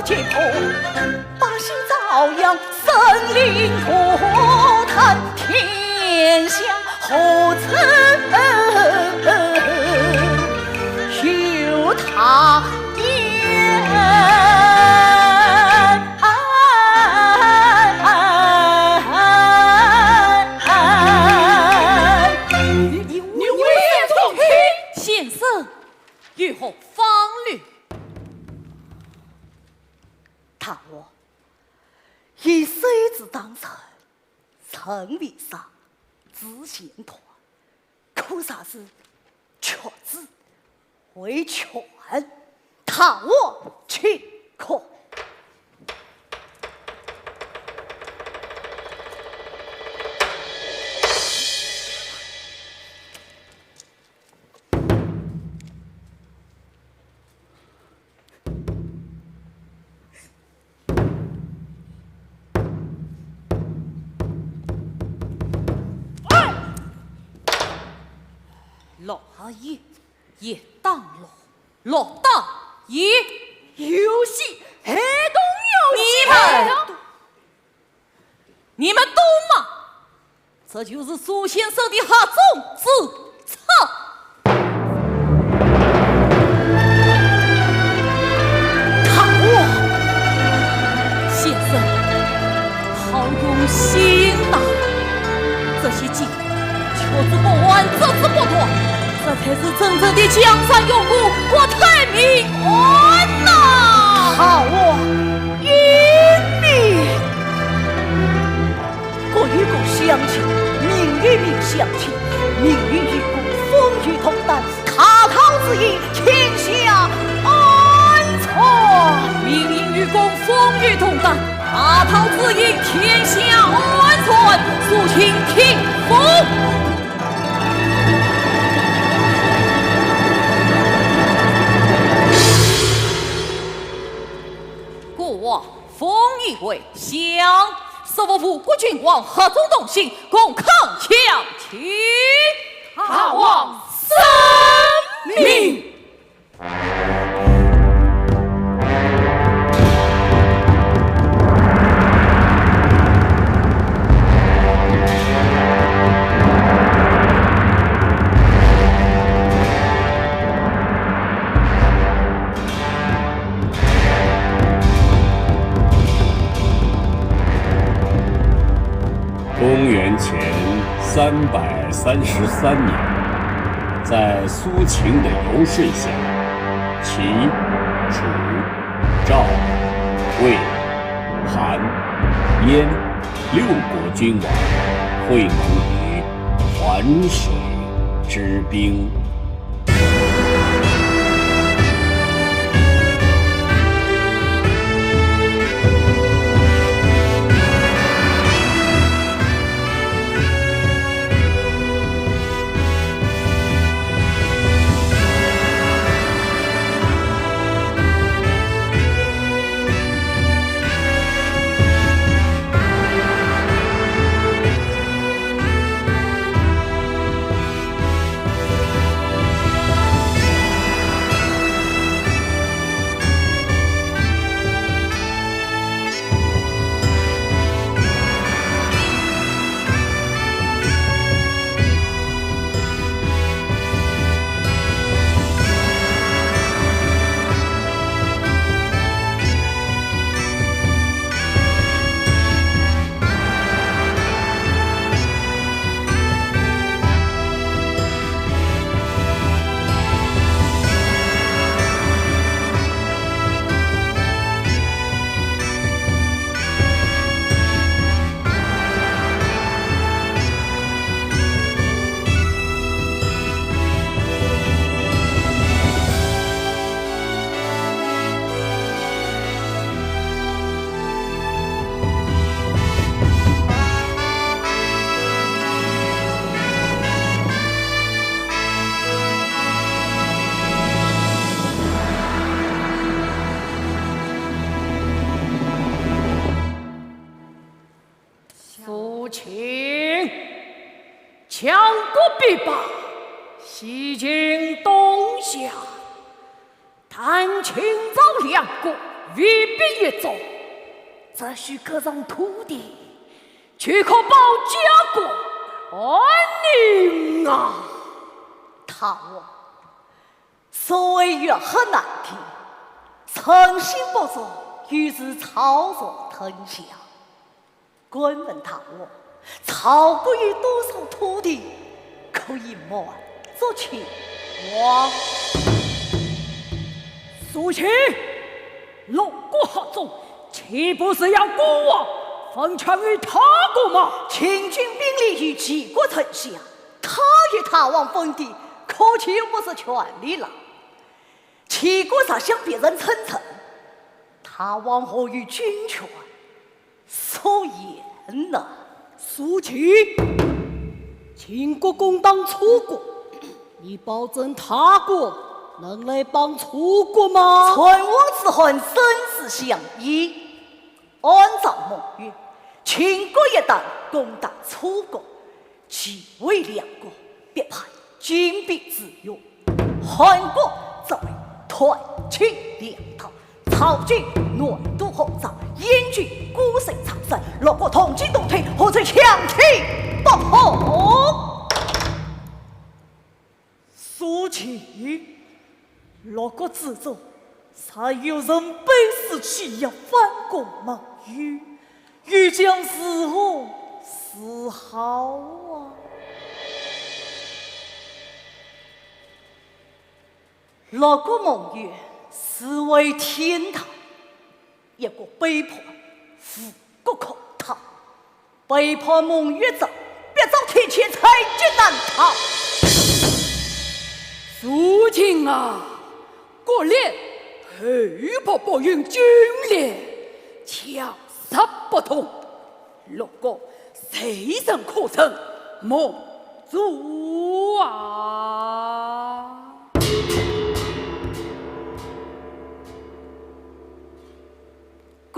皆破，百姓遭殃，生灵涂炭，天下何处有他言？你，你，你危言耸听！先生，有何方略？ 大王，以谁之当人，人为上，知先断，可若是屈指为权。大王请看。 落而言，也当落，落当也有限，还懂有限。你们，你们懂吗？ 这就是苏先生的黑中之策。大王，先生，好用心呐！这些计，取之不完，折之不断，这才是真正的江山永固，国泰民安呐！大王英明！ 国与国相亲，民与民相亲，民与民风雨同担，大道之行，天下安全。民与民风风雨同担，大道之行，天下安全，苏秦听封。我封一位相，说服吴国君王合众同心，共抗强秦。大王圣明。公元前三百三十三年，在苏秦的游说下，齐、楚、赵、魏、韩、燕六国君王会盟于环水之滨。苏秦，强国必霸，西进东下，但秦赵两国未必一族，只需割让土地，就可保家国安宁啊！大王，所谓欲壑难填，人心不足，犹如草木吞象。 敢问大王，赵国有多少土地可以满足秦王？苏秦，六国合纵，岂不是要孤王分权于他国吗？秦军兵力与齐国称象，他与大王分地，可就不是权力了。齐国若向别人称臣，大王何有军权？ 苏秦呐，苏秦，秦国攻打楚国，你保证他国能来帮楚国吗？唇亡齿寒，生死相依。按照盟约，秦国一旦攻打楚国，齐魏两国必派精兵支援。 汉国则为团结粮道，曹军南渡河造，燕军固守长山，六国同进同退，何愁强秦不破？苏秦，六国之中， 倘有人背水弃义，反攻盟约，又将如何是好啊？六国盟约，实为天大，一国背叛，无国可逃。 背叛盟约者，必遭天譴，在劫难逃。苏秦啊，国裂后不不用军裂，巧舌不通，六国谁人可称盟主啊？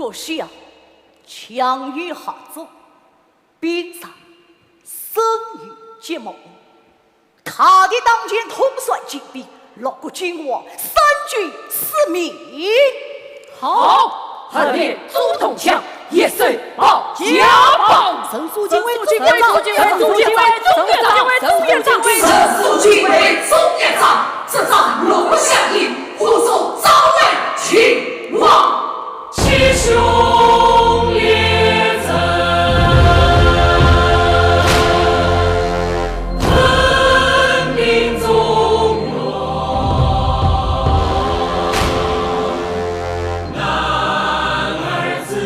不是啊，强于合作，兵上胜于结盟。大敌当前，统帅精兵，六国君王，三军司命。好，合力阻东墙，一手保家邦。神速进位，中军长，神速进位，中军长，神速进位，中军长。神速进位，中军长。这仗六国相迎，护送赵文 秦王。七雄列阵，屯兵中原。男儿志，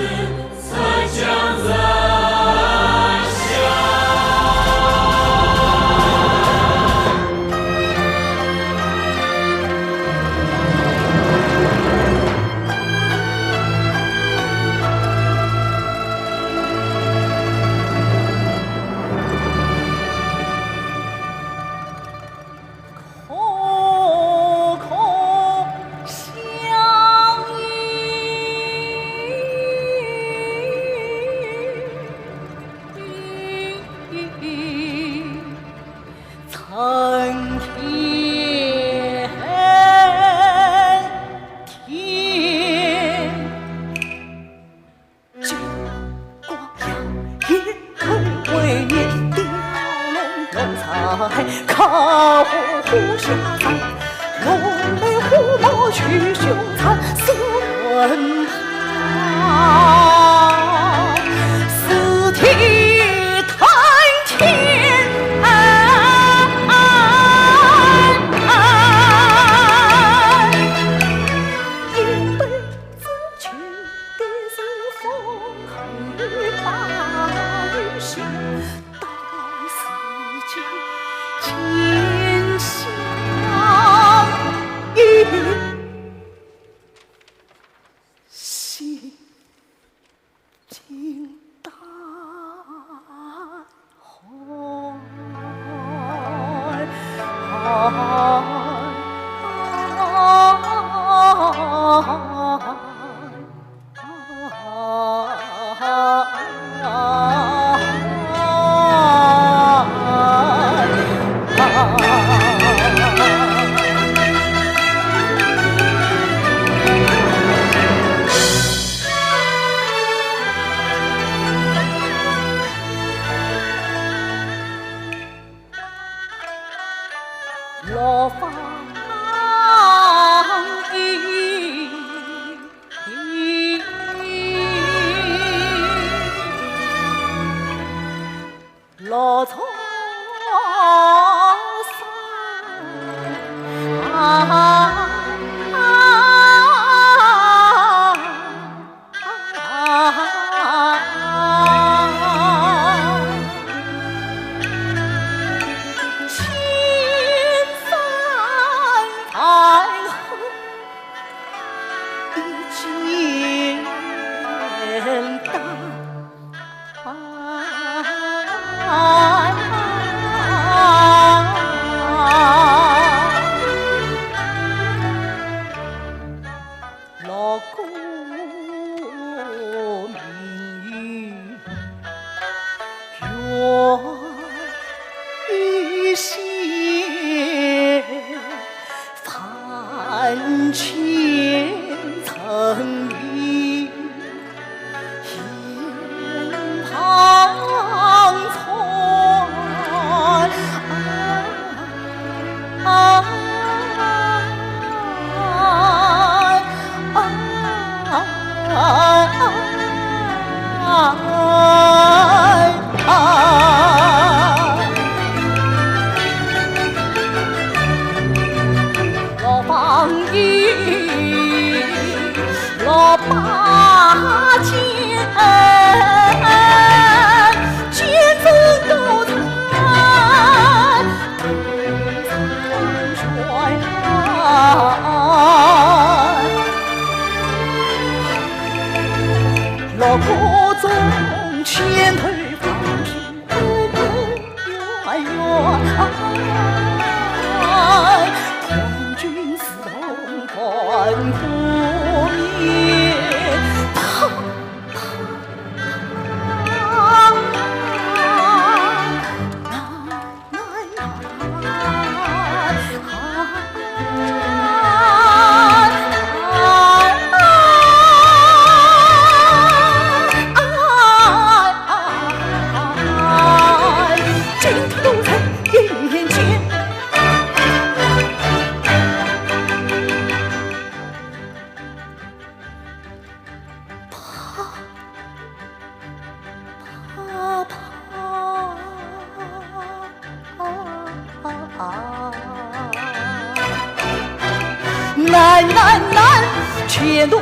难难难，前路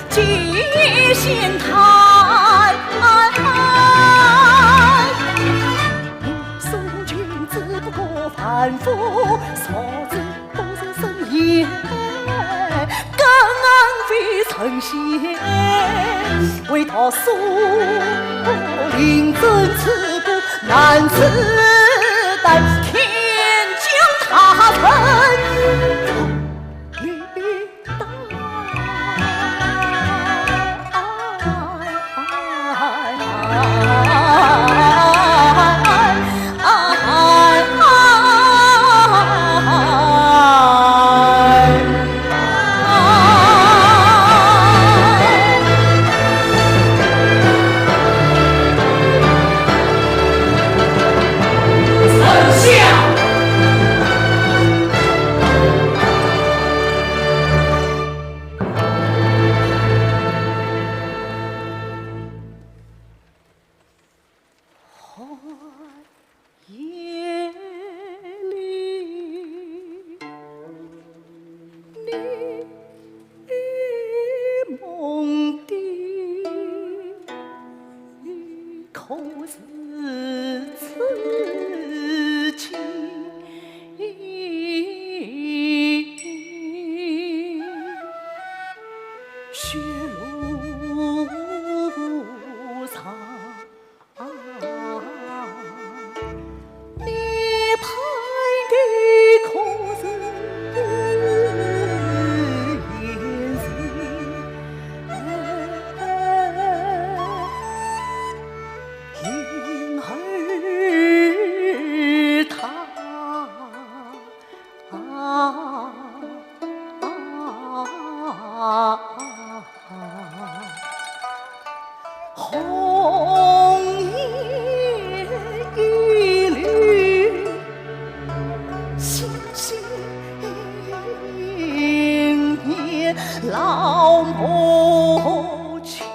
皆险滩。武松君只不过凡夫俗子，不是圣贤，更非神仙。为道树林深此苦难自担，天将大任 寒夜里，你梦的可是痴情？ 雪路上，你盼的可是贤婿？因而他 啊，红颜一律，心心念老母亲。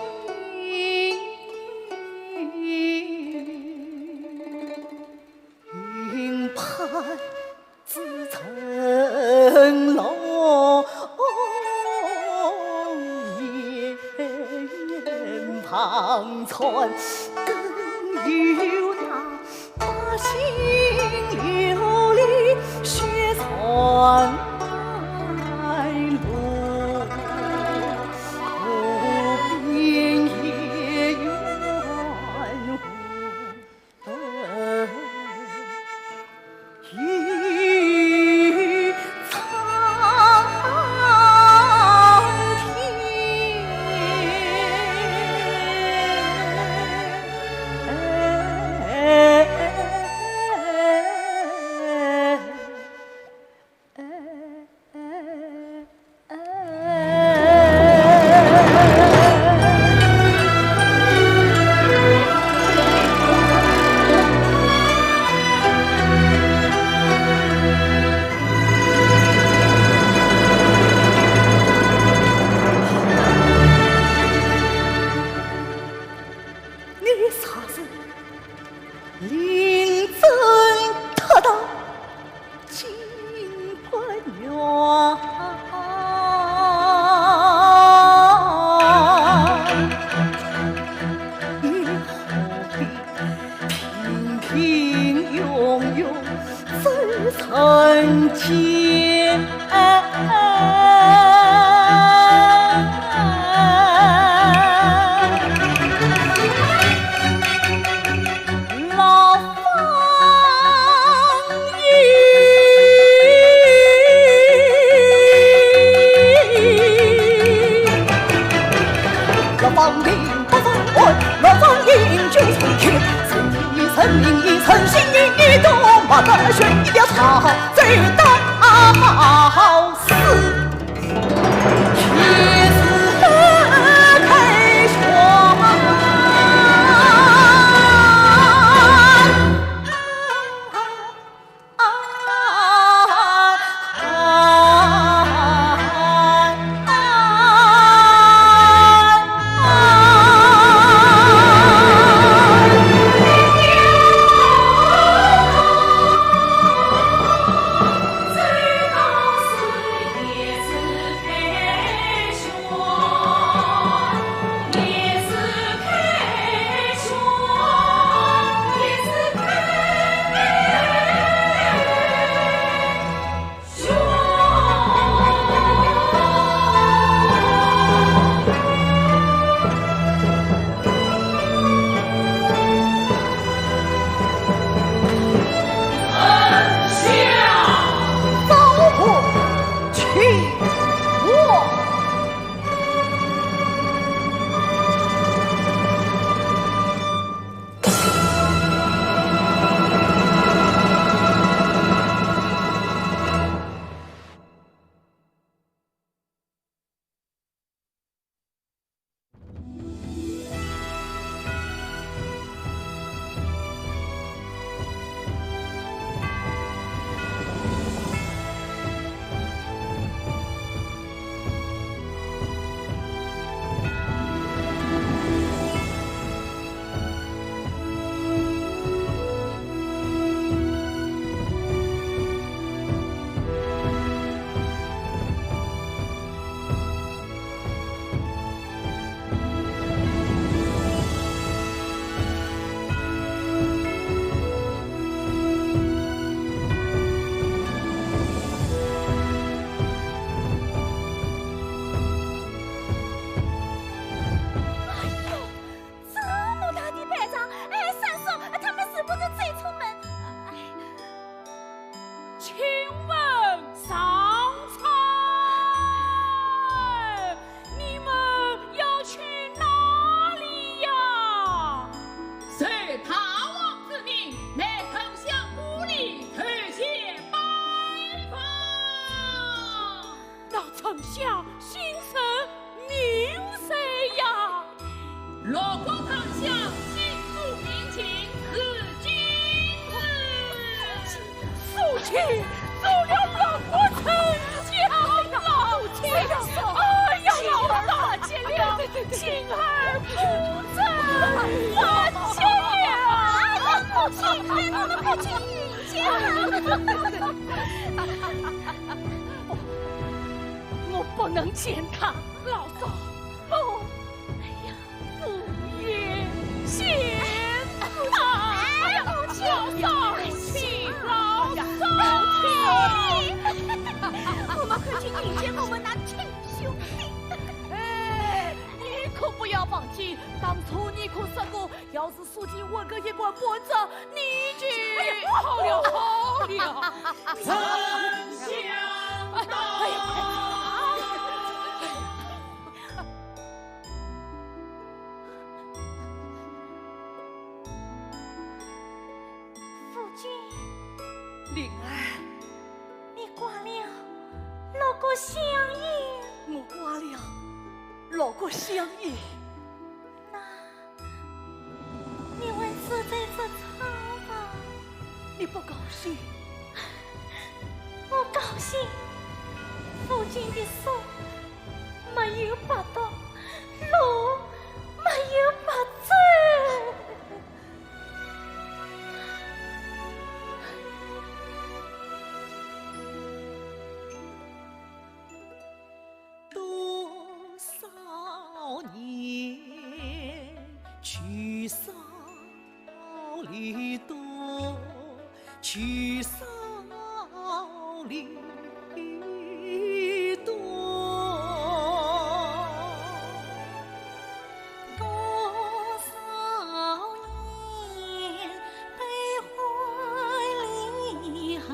云盘似层楼，雁旁穿，更有那八星琉璃雪山路，不变也远。 你啥人？临阵脱逃 进官员，你何必平平庸庸走人间？ 老方卿，老方卿不服软，老方卿就是铁，人义人命义人性命义都没得选，一条草走到死。六国丞相，请住明庭，是今日。父亲，做了六国丞相了。哎呀，老大，见了，请二不争，我见了。父亲，我们不去见。不，我不能见他。老嫂，不。哎呀，不愿见他。哎呀，老嫂，请，老嫂，请。我们快去迎接我们那亲兄弟。哎，你可不要忘记，当初你可说过，要是 苏秦问个一官半职，你就……哎呀，好了，好了。丞相到。哎呀，夫君。灵儿。你挂了六国相印。我挂了六国相印。那 你还自在这草房？你不高兴？我高兴，夫君的书没有白读，路没有白走。 多少年，聚少离多，聚少离多。多少年，悲欢离合，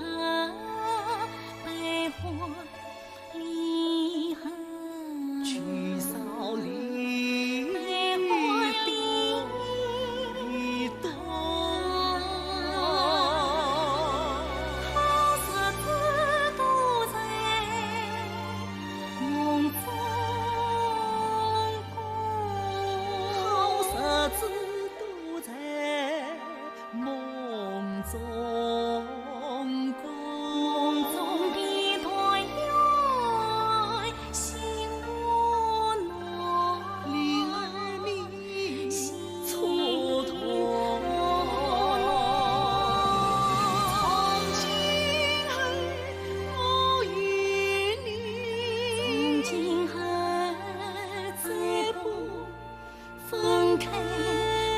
悲欢 离合，聚少离多。好日子都在梦中过。好日子都在 梦中过。梦中的团圆，心温暖。灵儿你蹉跎。从今后我与你，从今后再不 分开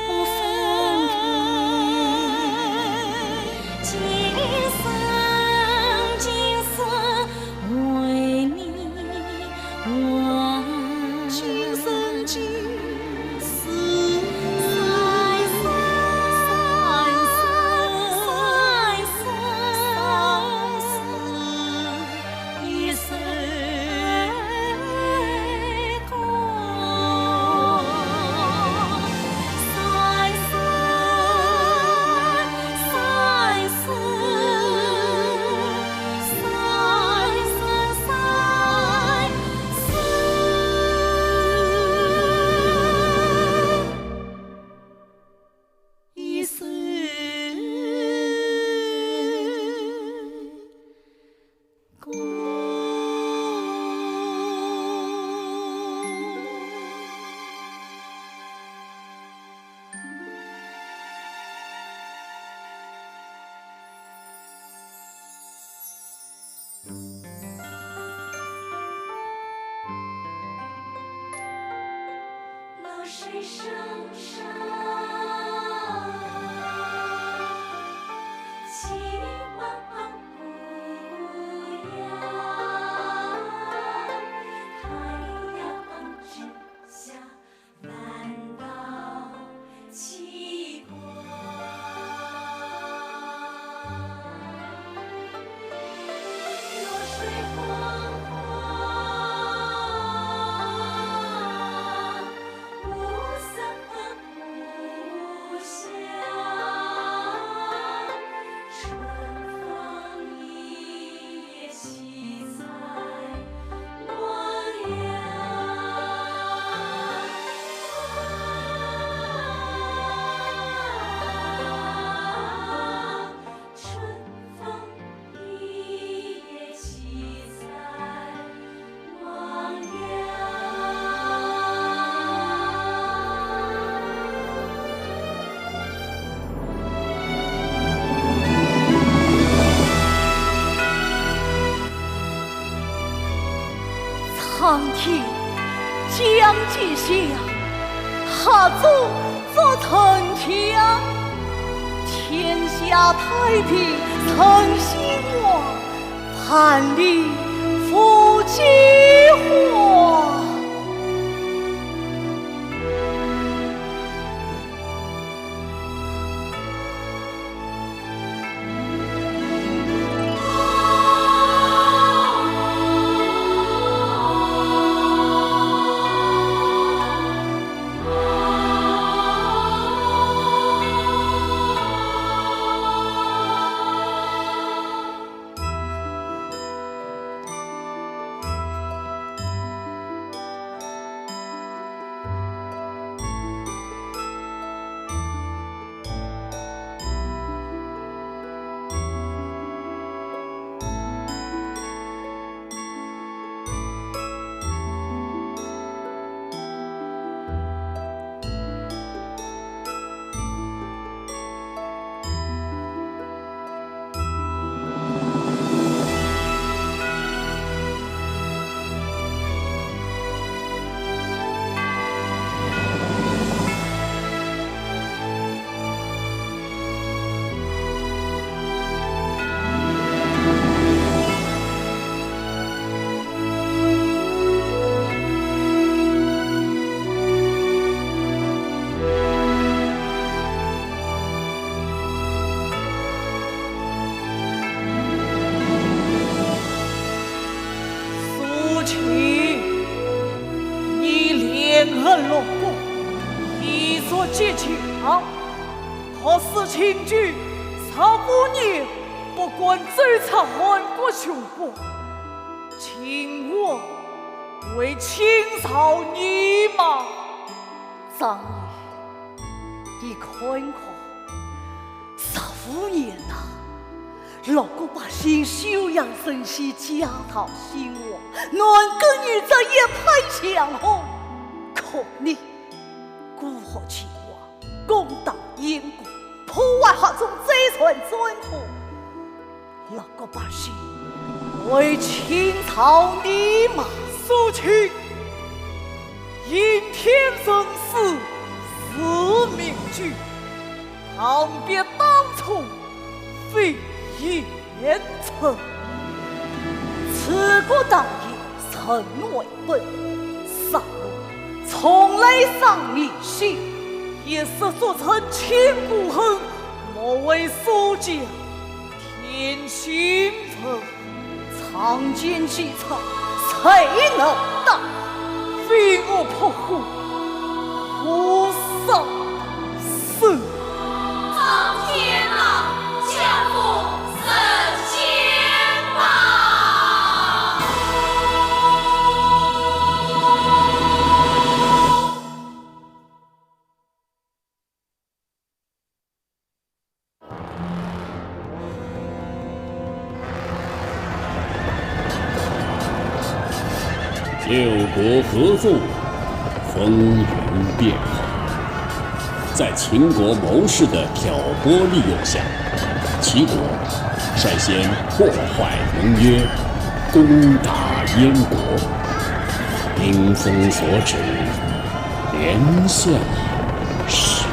不分开，今生今世为你，我今生今世，三生三世三世。 一首歌。三生三世三生三世。一首 流水声声，轻轻不言，太阳之下。 烦恼牵挂。将计下，合作作成强，天下太平成兴旺，万里无饥荒。 苏秦，你怜恨六国，以弱击强，托死秦军十五年，不敢走出汉国穷国，秦王会轻饶你吗？张仪，你看看， 十五年呐，六国百姓休养生息，家道兴旺，男耕女织，一派祥和。可你，孤河秦王，攻打燕国，破坏汉中，再传战火。六国百姓会轻饶你吗？苏秦，应天论死，是命君。 旁别当冲，非贤臣。此国大业，人为本，杀戮从来伤人心。一失足成千古恨，莫为苏家添新恨。 仗剑击赤，谁能挡？飞蛾扑火，火烧身。苍天啊，降福人间吧！ 六国合纵，风云变幻。在秦国谋士的挑拨利诱下，齐国率先破坏盟约，攻打燕国，兵锋所指， 连下十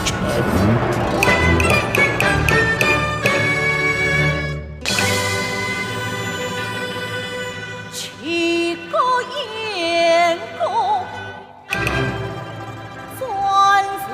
城。齐国、燕国，专制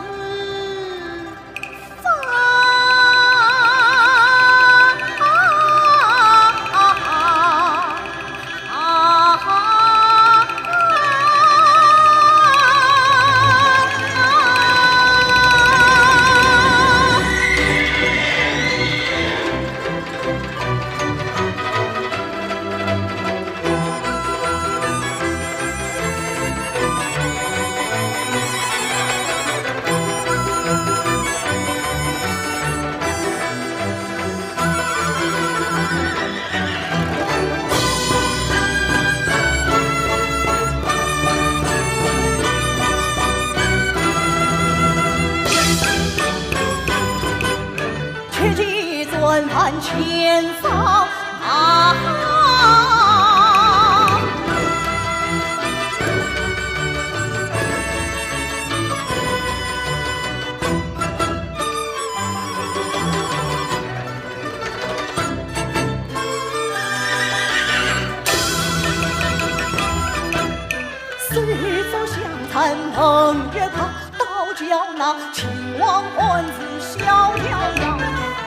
叫那秦王官司逍遥呀，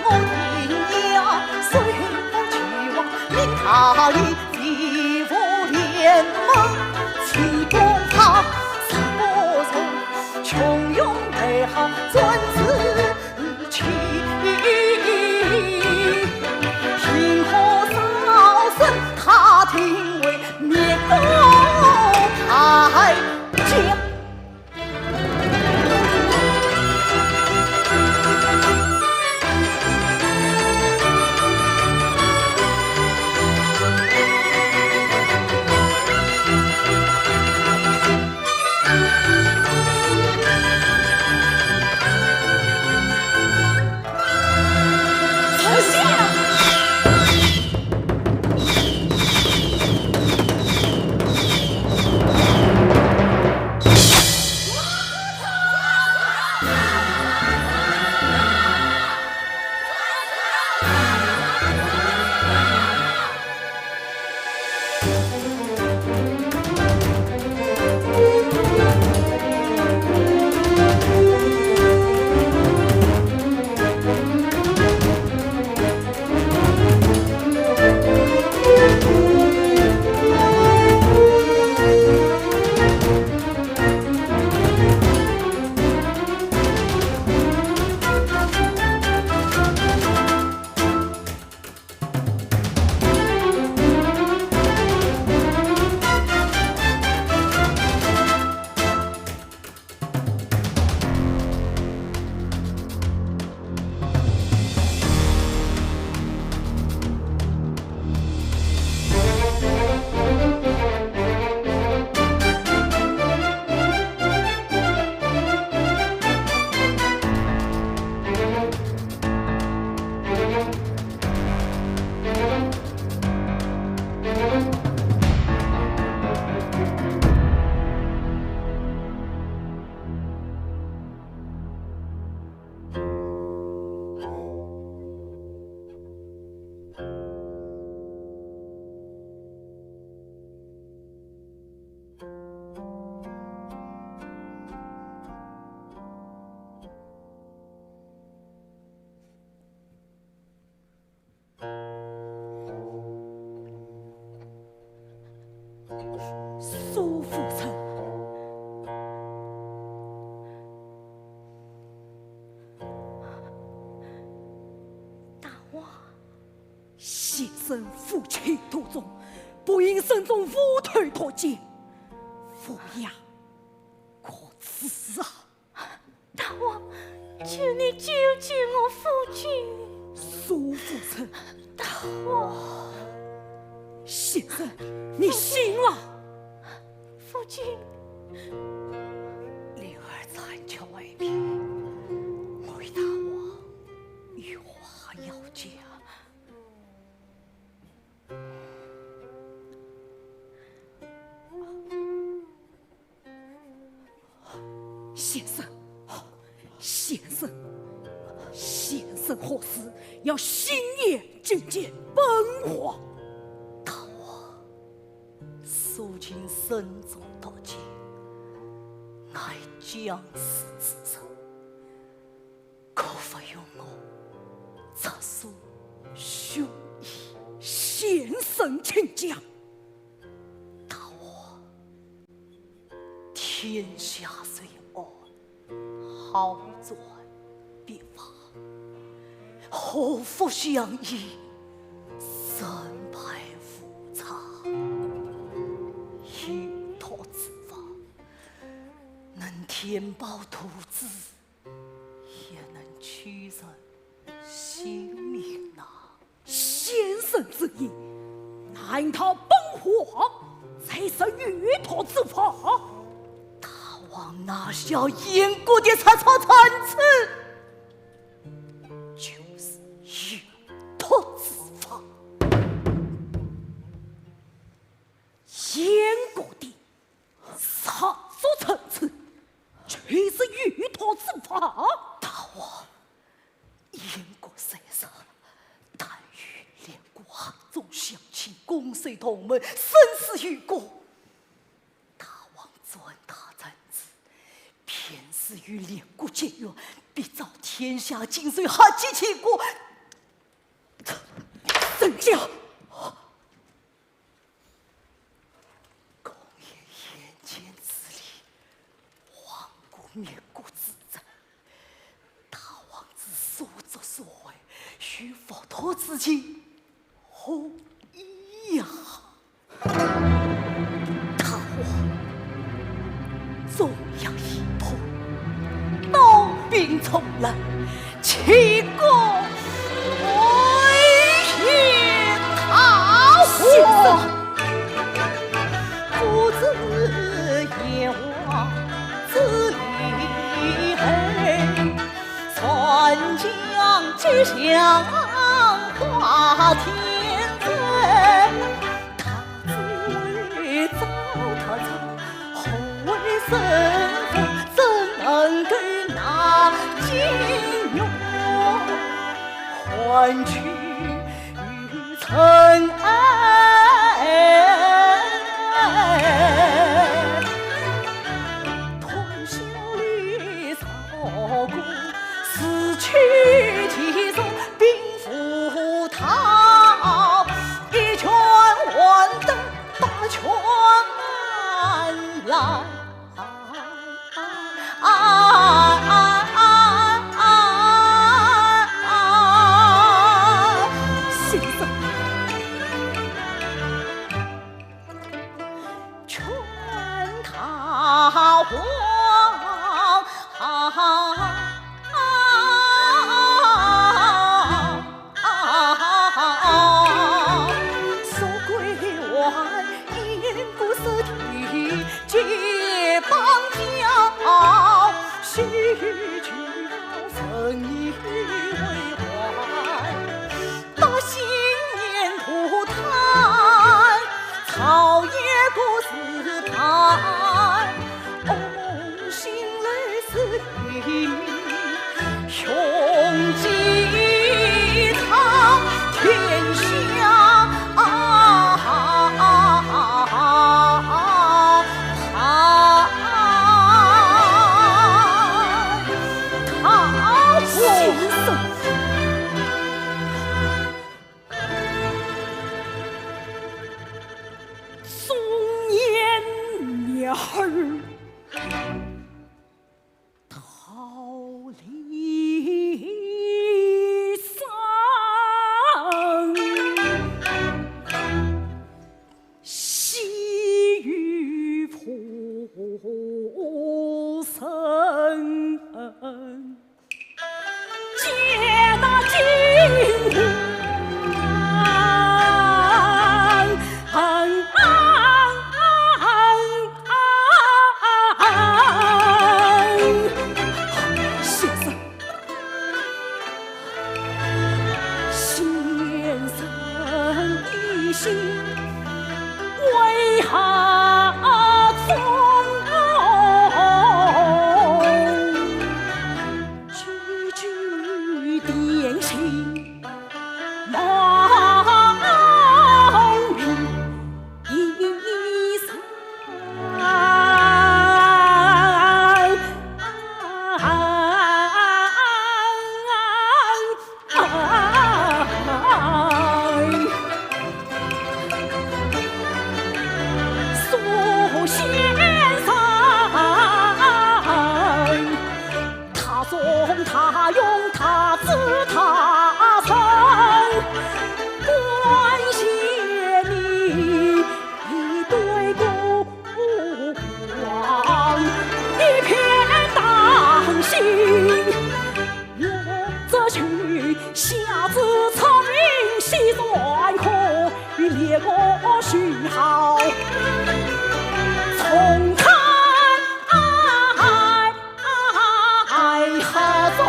我定要随父去往明大理，齐父联盟，齐公法，齐不容，穷凶极恶专制。 苏府城。大王。先生父亲途中，不幸身中斧头脱剑，父娘可知啊？ 大王，求你救救我父亲。苏府城。大王。先生，你醒了。父亲。灵儿暂且回避，我与大王有话要讲。 先生，先生，先生何时要行辇觐见本王？大王，苏秦身中夺剑，乃将死之人，可否容我直抒胸臆？先生请讲。大王， 天下虽安，好转必伐。祸福相依，成败无常。有道之法，能填饱肚子，也能取人性命呐。 先生之言，难道本王才是有道之法？大王哪晓燕国的杀错参差，就是有道之法。燕国的杀错参差，就是有道之法。大王， 燕国虽弱，但与列国汉中相称，攻守同门，生死与共。大王专大臣子，便自幼练过绝学，必遭天下尽收，何其奇怪！人家公爷眼前之礼，皇姑面骨之争，大王之所作所为，与佛陀之间，何异呀？ 大王，中药已破，刀兵重来，岂可回天？大王！先生，不知燕王之厉害，传将吉祥化天灾。 他只为糟蹋咱后位生活，怎能够拿金玉换取于尘埃？通宵里 曹公，自取其辱，兵符套，一拳还得百拳来。啊，啊，啊，啊，啊，先生。 劝他王，说归还燕国失地，皆邦交，须求神以为怀。 大兴年不贪，朝野各自盼。哦，梦醒来是一命，雄鸡踏天下。啊，啊，啊，啊，啊，啊，先生。 松烟鸟儿桃李声，细雨浮声。 皆那金王。先生，先生，你心为何痛？ 句句点醒亡命一生。 苏先生，他忠他勇他智他诚，感谢你对孤王一片丹心。 我这去下至长平西山口，与列国虚号重开合作。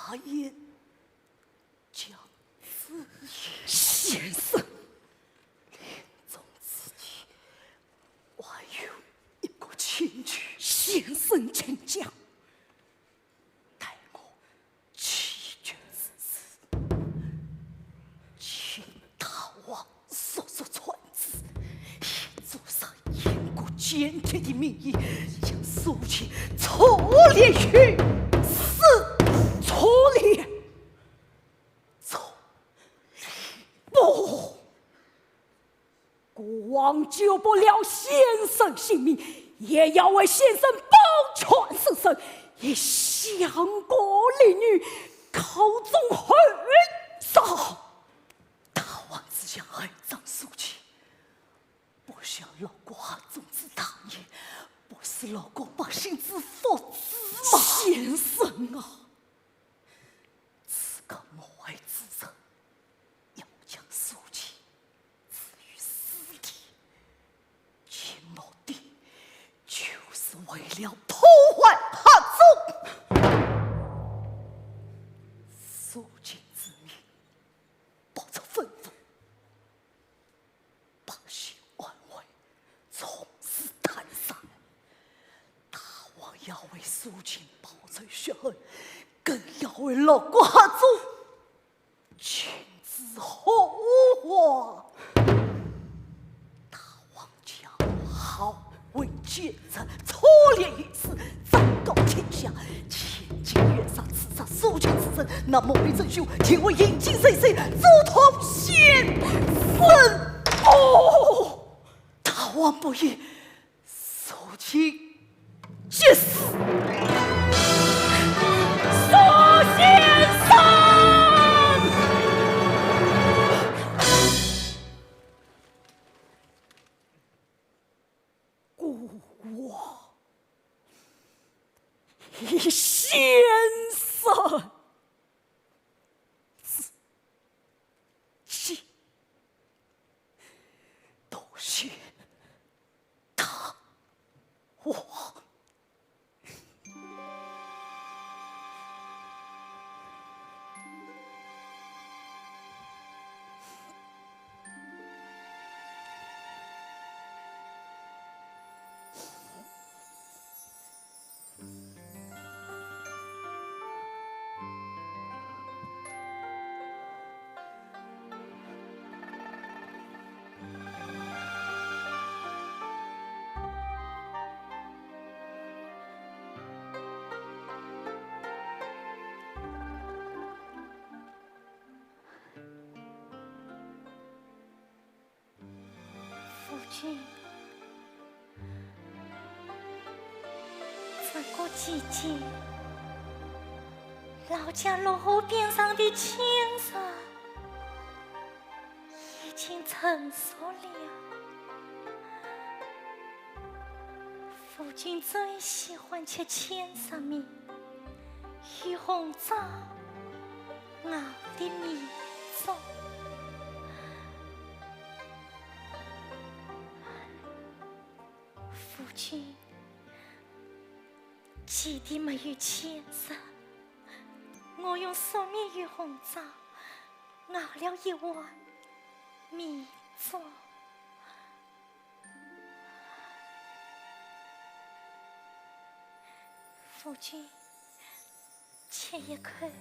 大爷将子也。先生，临终之际，还有一个请求。先生请讲。待我 弃君之时，请大王速速传旨，以主上因果鉴天的名义，将苏秦处以于死。处以，处以不。 孤王救不了先生性命，也要为先生保全生死，以相国立女，口中含冤。大王只想爱葬苏秦，不想老国汉宗之大业，不思老国百姓之福祉吗？先生啊！ 此刻谋害之人，要将苏秦置于死地，其目的就是为了破坏汉宗。苏秦之命，不足分文。 百姓安危，从事坦然。大王要为苏秦报仇雪恨，更要为老国汉宗停止祸患。大王将我号为奸臣，处以于死，昭告天下，千金远上刺杀苏秦之人，那么为真凶，定会引尽谁谁，诛通先生。哦，大王不义，苏秦即死。苏先生！孤王 与先生之计，多谢大王。 夫君，再过几天，老家洛河边上的青石已经成熟了。夫君最喜欢吃青石面，与红枣熬的米粥。 夫君，几天没有青石，我用粟米与红枣熬了一碗米粥。夫君， 吃一口。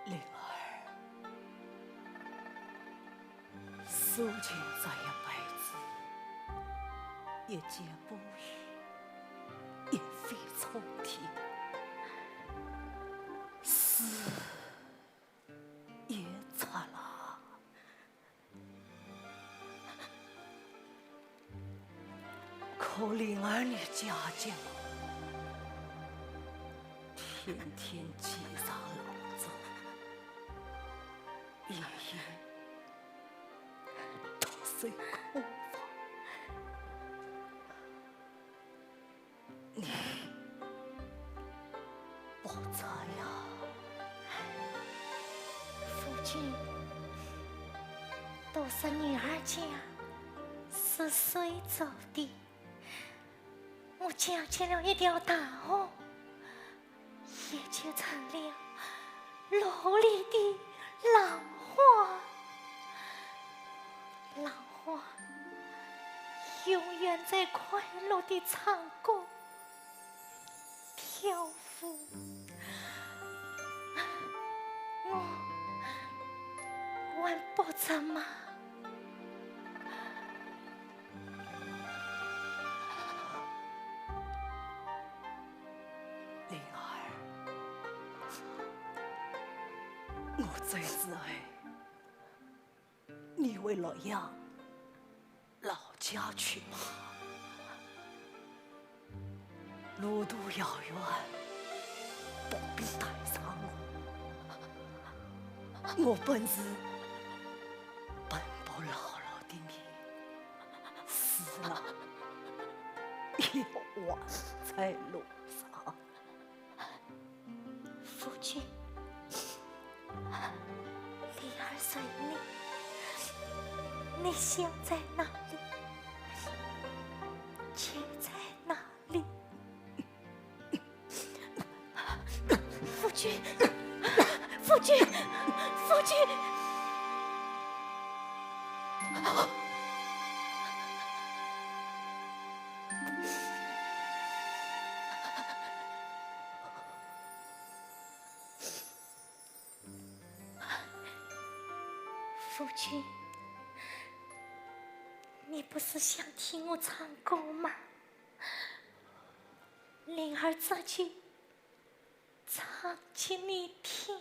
灵儿，苏秦这一辈子，一介布衣，一飞冲天，死也惨了。 可怜儿你家境苦，天天饥肠辘渴，夜夜独守空房。 你不在呀。夫君，都是女儿家是谁做的？我嫁进了一条大河，也就成了落里的浪花。浪花永远在快乐的唱歌跳舞。我还不怎么 灵儿，我最慈爱，你回洛阳老家去吧。 路途遥远，不必带上我。我本是奔波劳碌的命，死了也还在路上。夫君，灵儿随你，你想在哪里，就在哪里。 夫君，夫君，夫君！夫君，你不是想听我唱歌吗？灵儿这就唱给你听。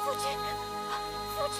夫君，夫君。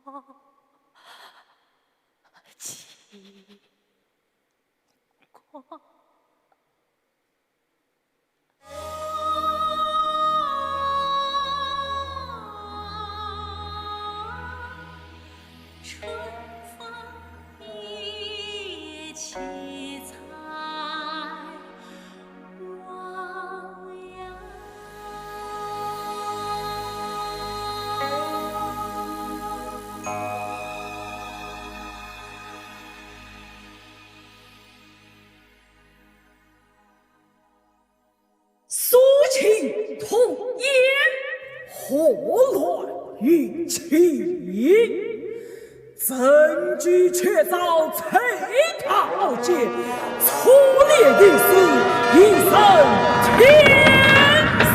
光，极光。 苏秦吐烟，祸乱于秦。证据确凿，崔大姐，粗劣女子，一审天诛。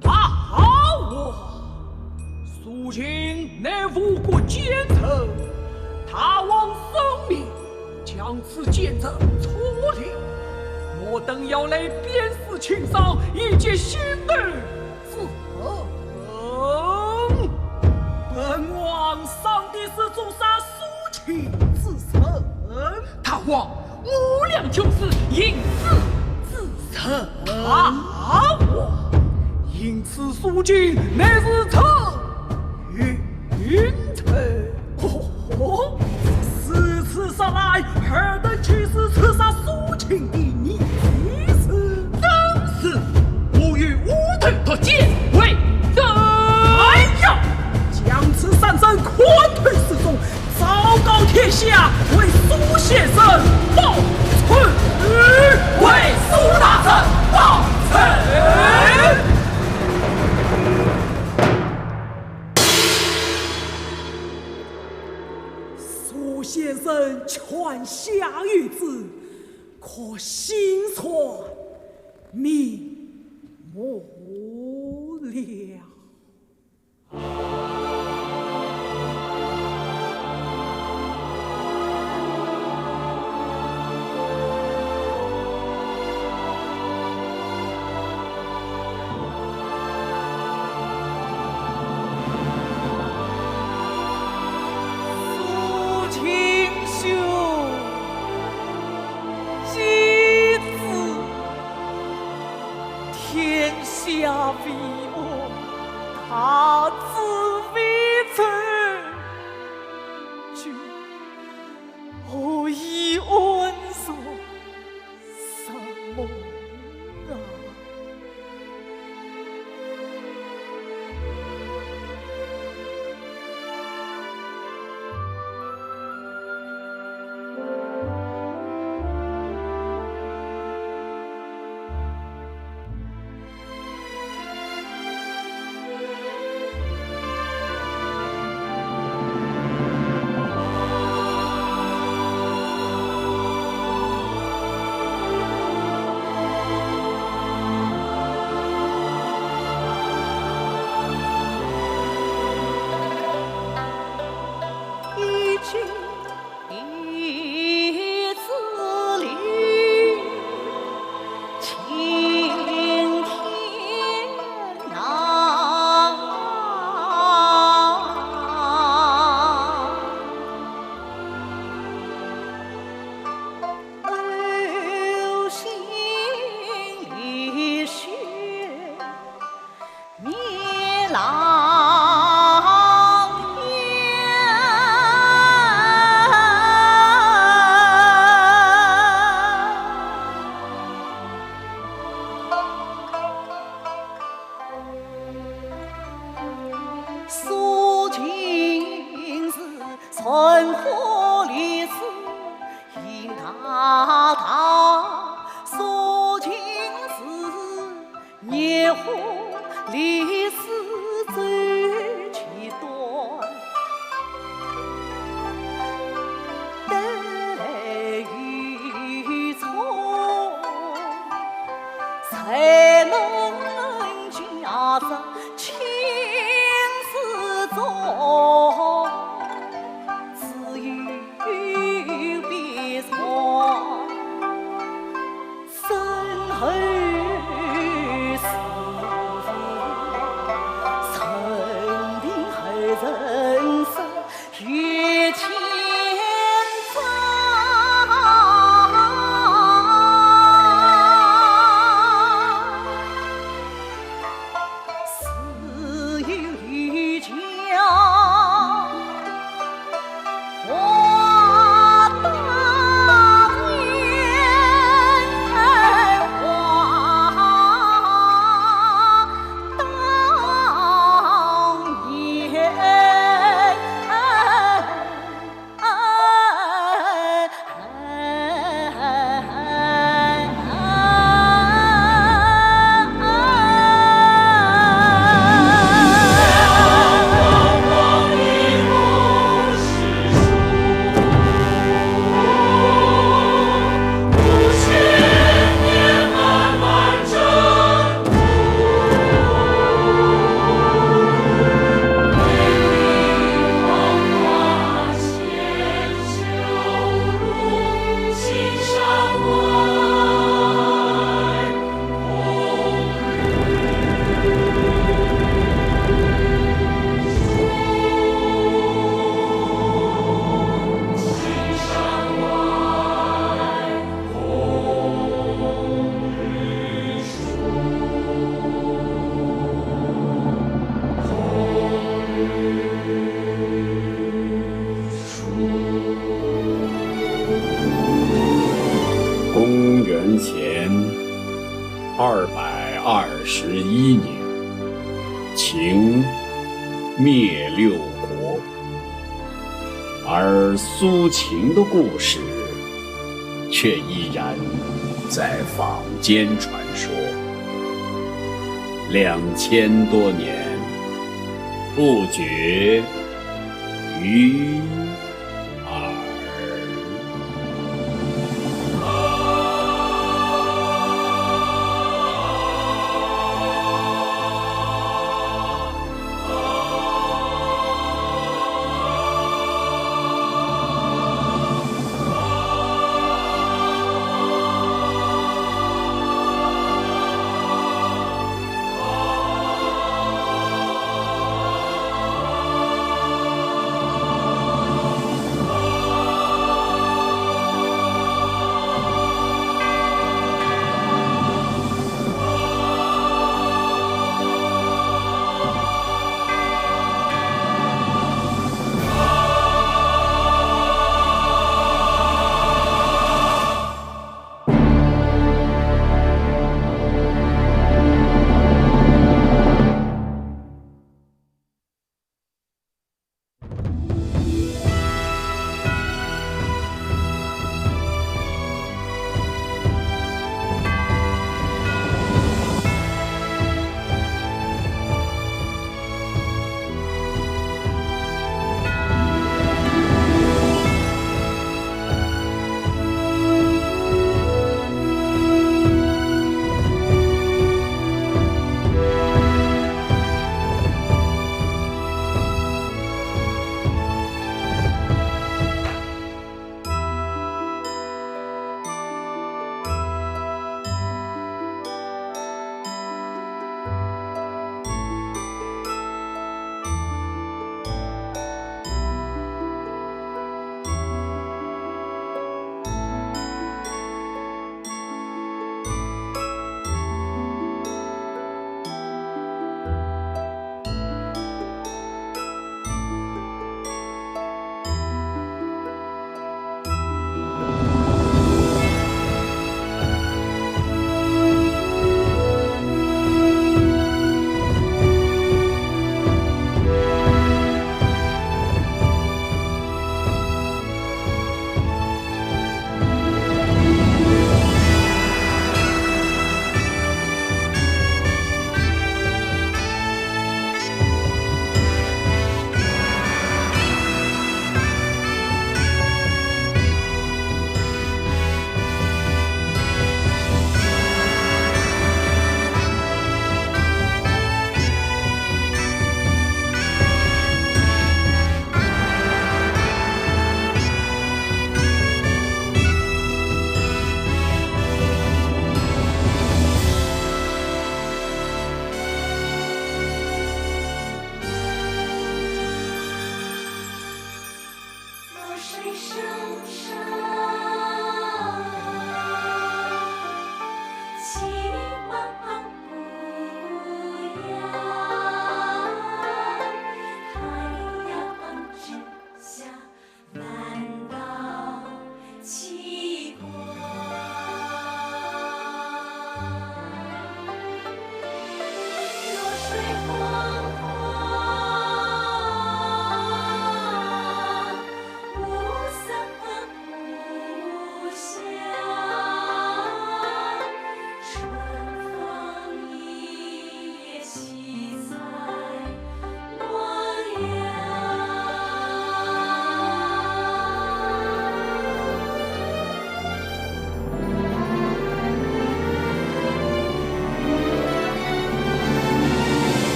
大王，苏秦乃吴国奸臣，大王圣明，将此奸臣处理，我等要来鞭尸请上，以解心头之恨。本王上帝是诛杀苏秦之人。大王，我俩就是因此之人。啊，我，因此苏秦乃是陈云陈。哦，如此说来，尔等岂是刺杀苏秦的逆子？正是，我与乌头脱奸为证。哎呀，将此三人砍头示众，昭告天下，为苏先生报仇，为苏大人报仇。苏先生泉下有子，可心存 瞑目了。苏秦兄， 继子，天下为我，大子为臣，君何以安然入梦啊？当年。苏秦是春风烈士迎大唐，苏秦是 烈火烈士走其端，对与错，谁能驾着青丝中，自有边长。 身后事，任凭后尘沙与千丈。自有一家 花当年，花当年。 公元前二百二十一年，秦灭六国，而苏秦的故事却依然在坊间传说。两千多年，不绝于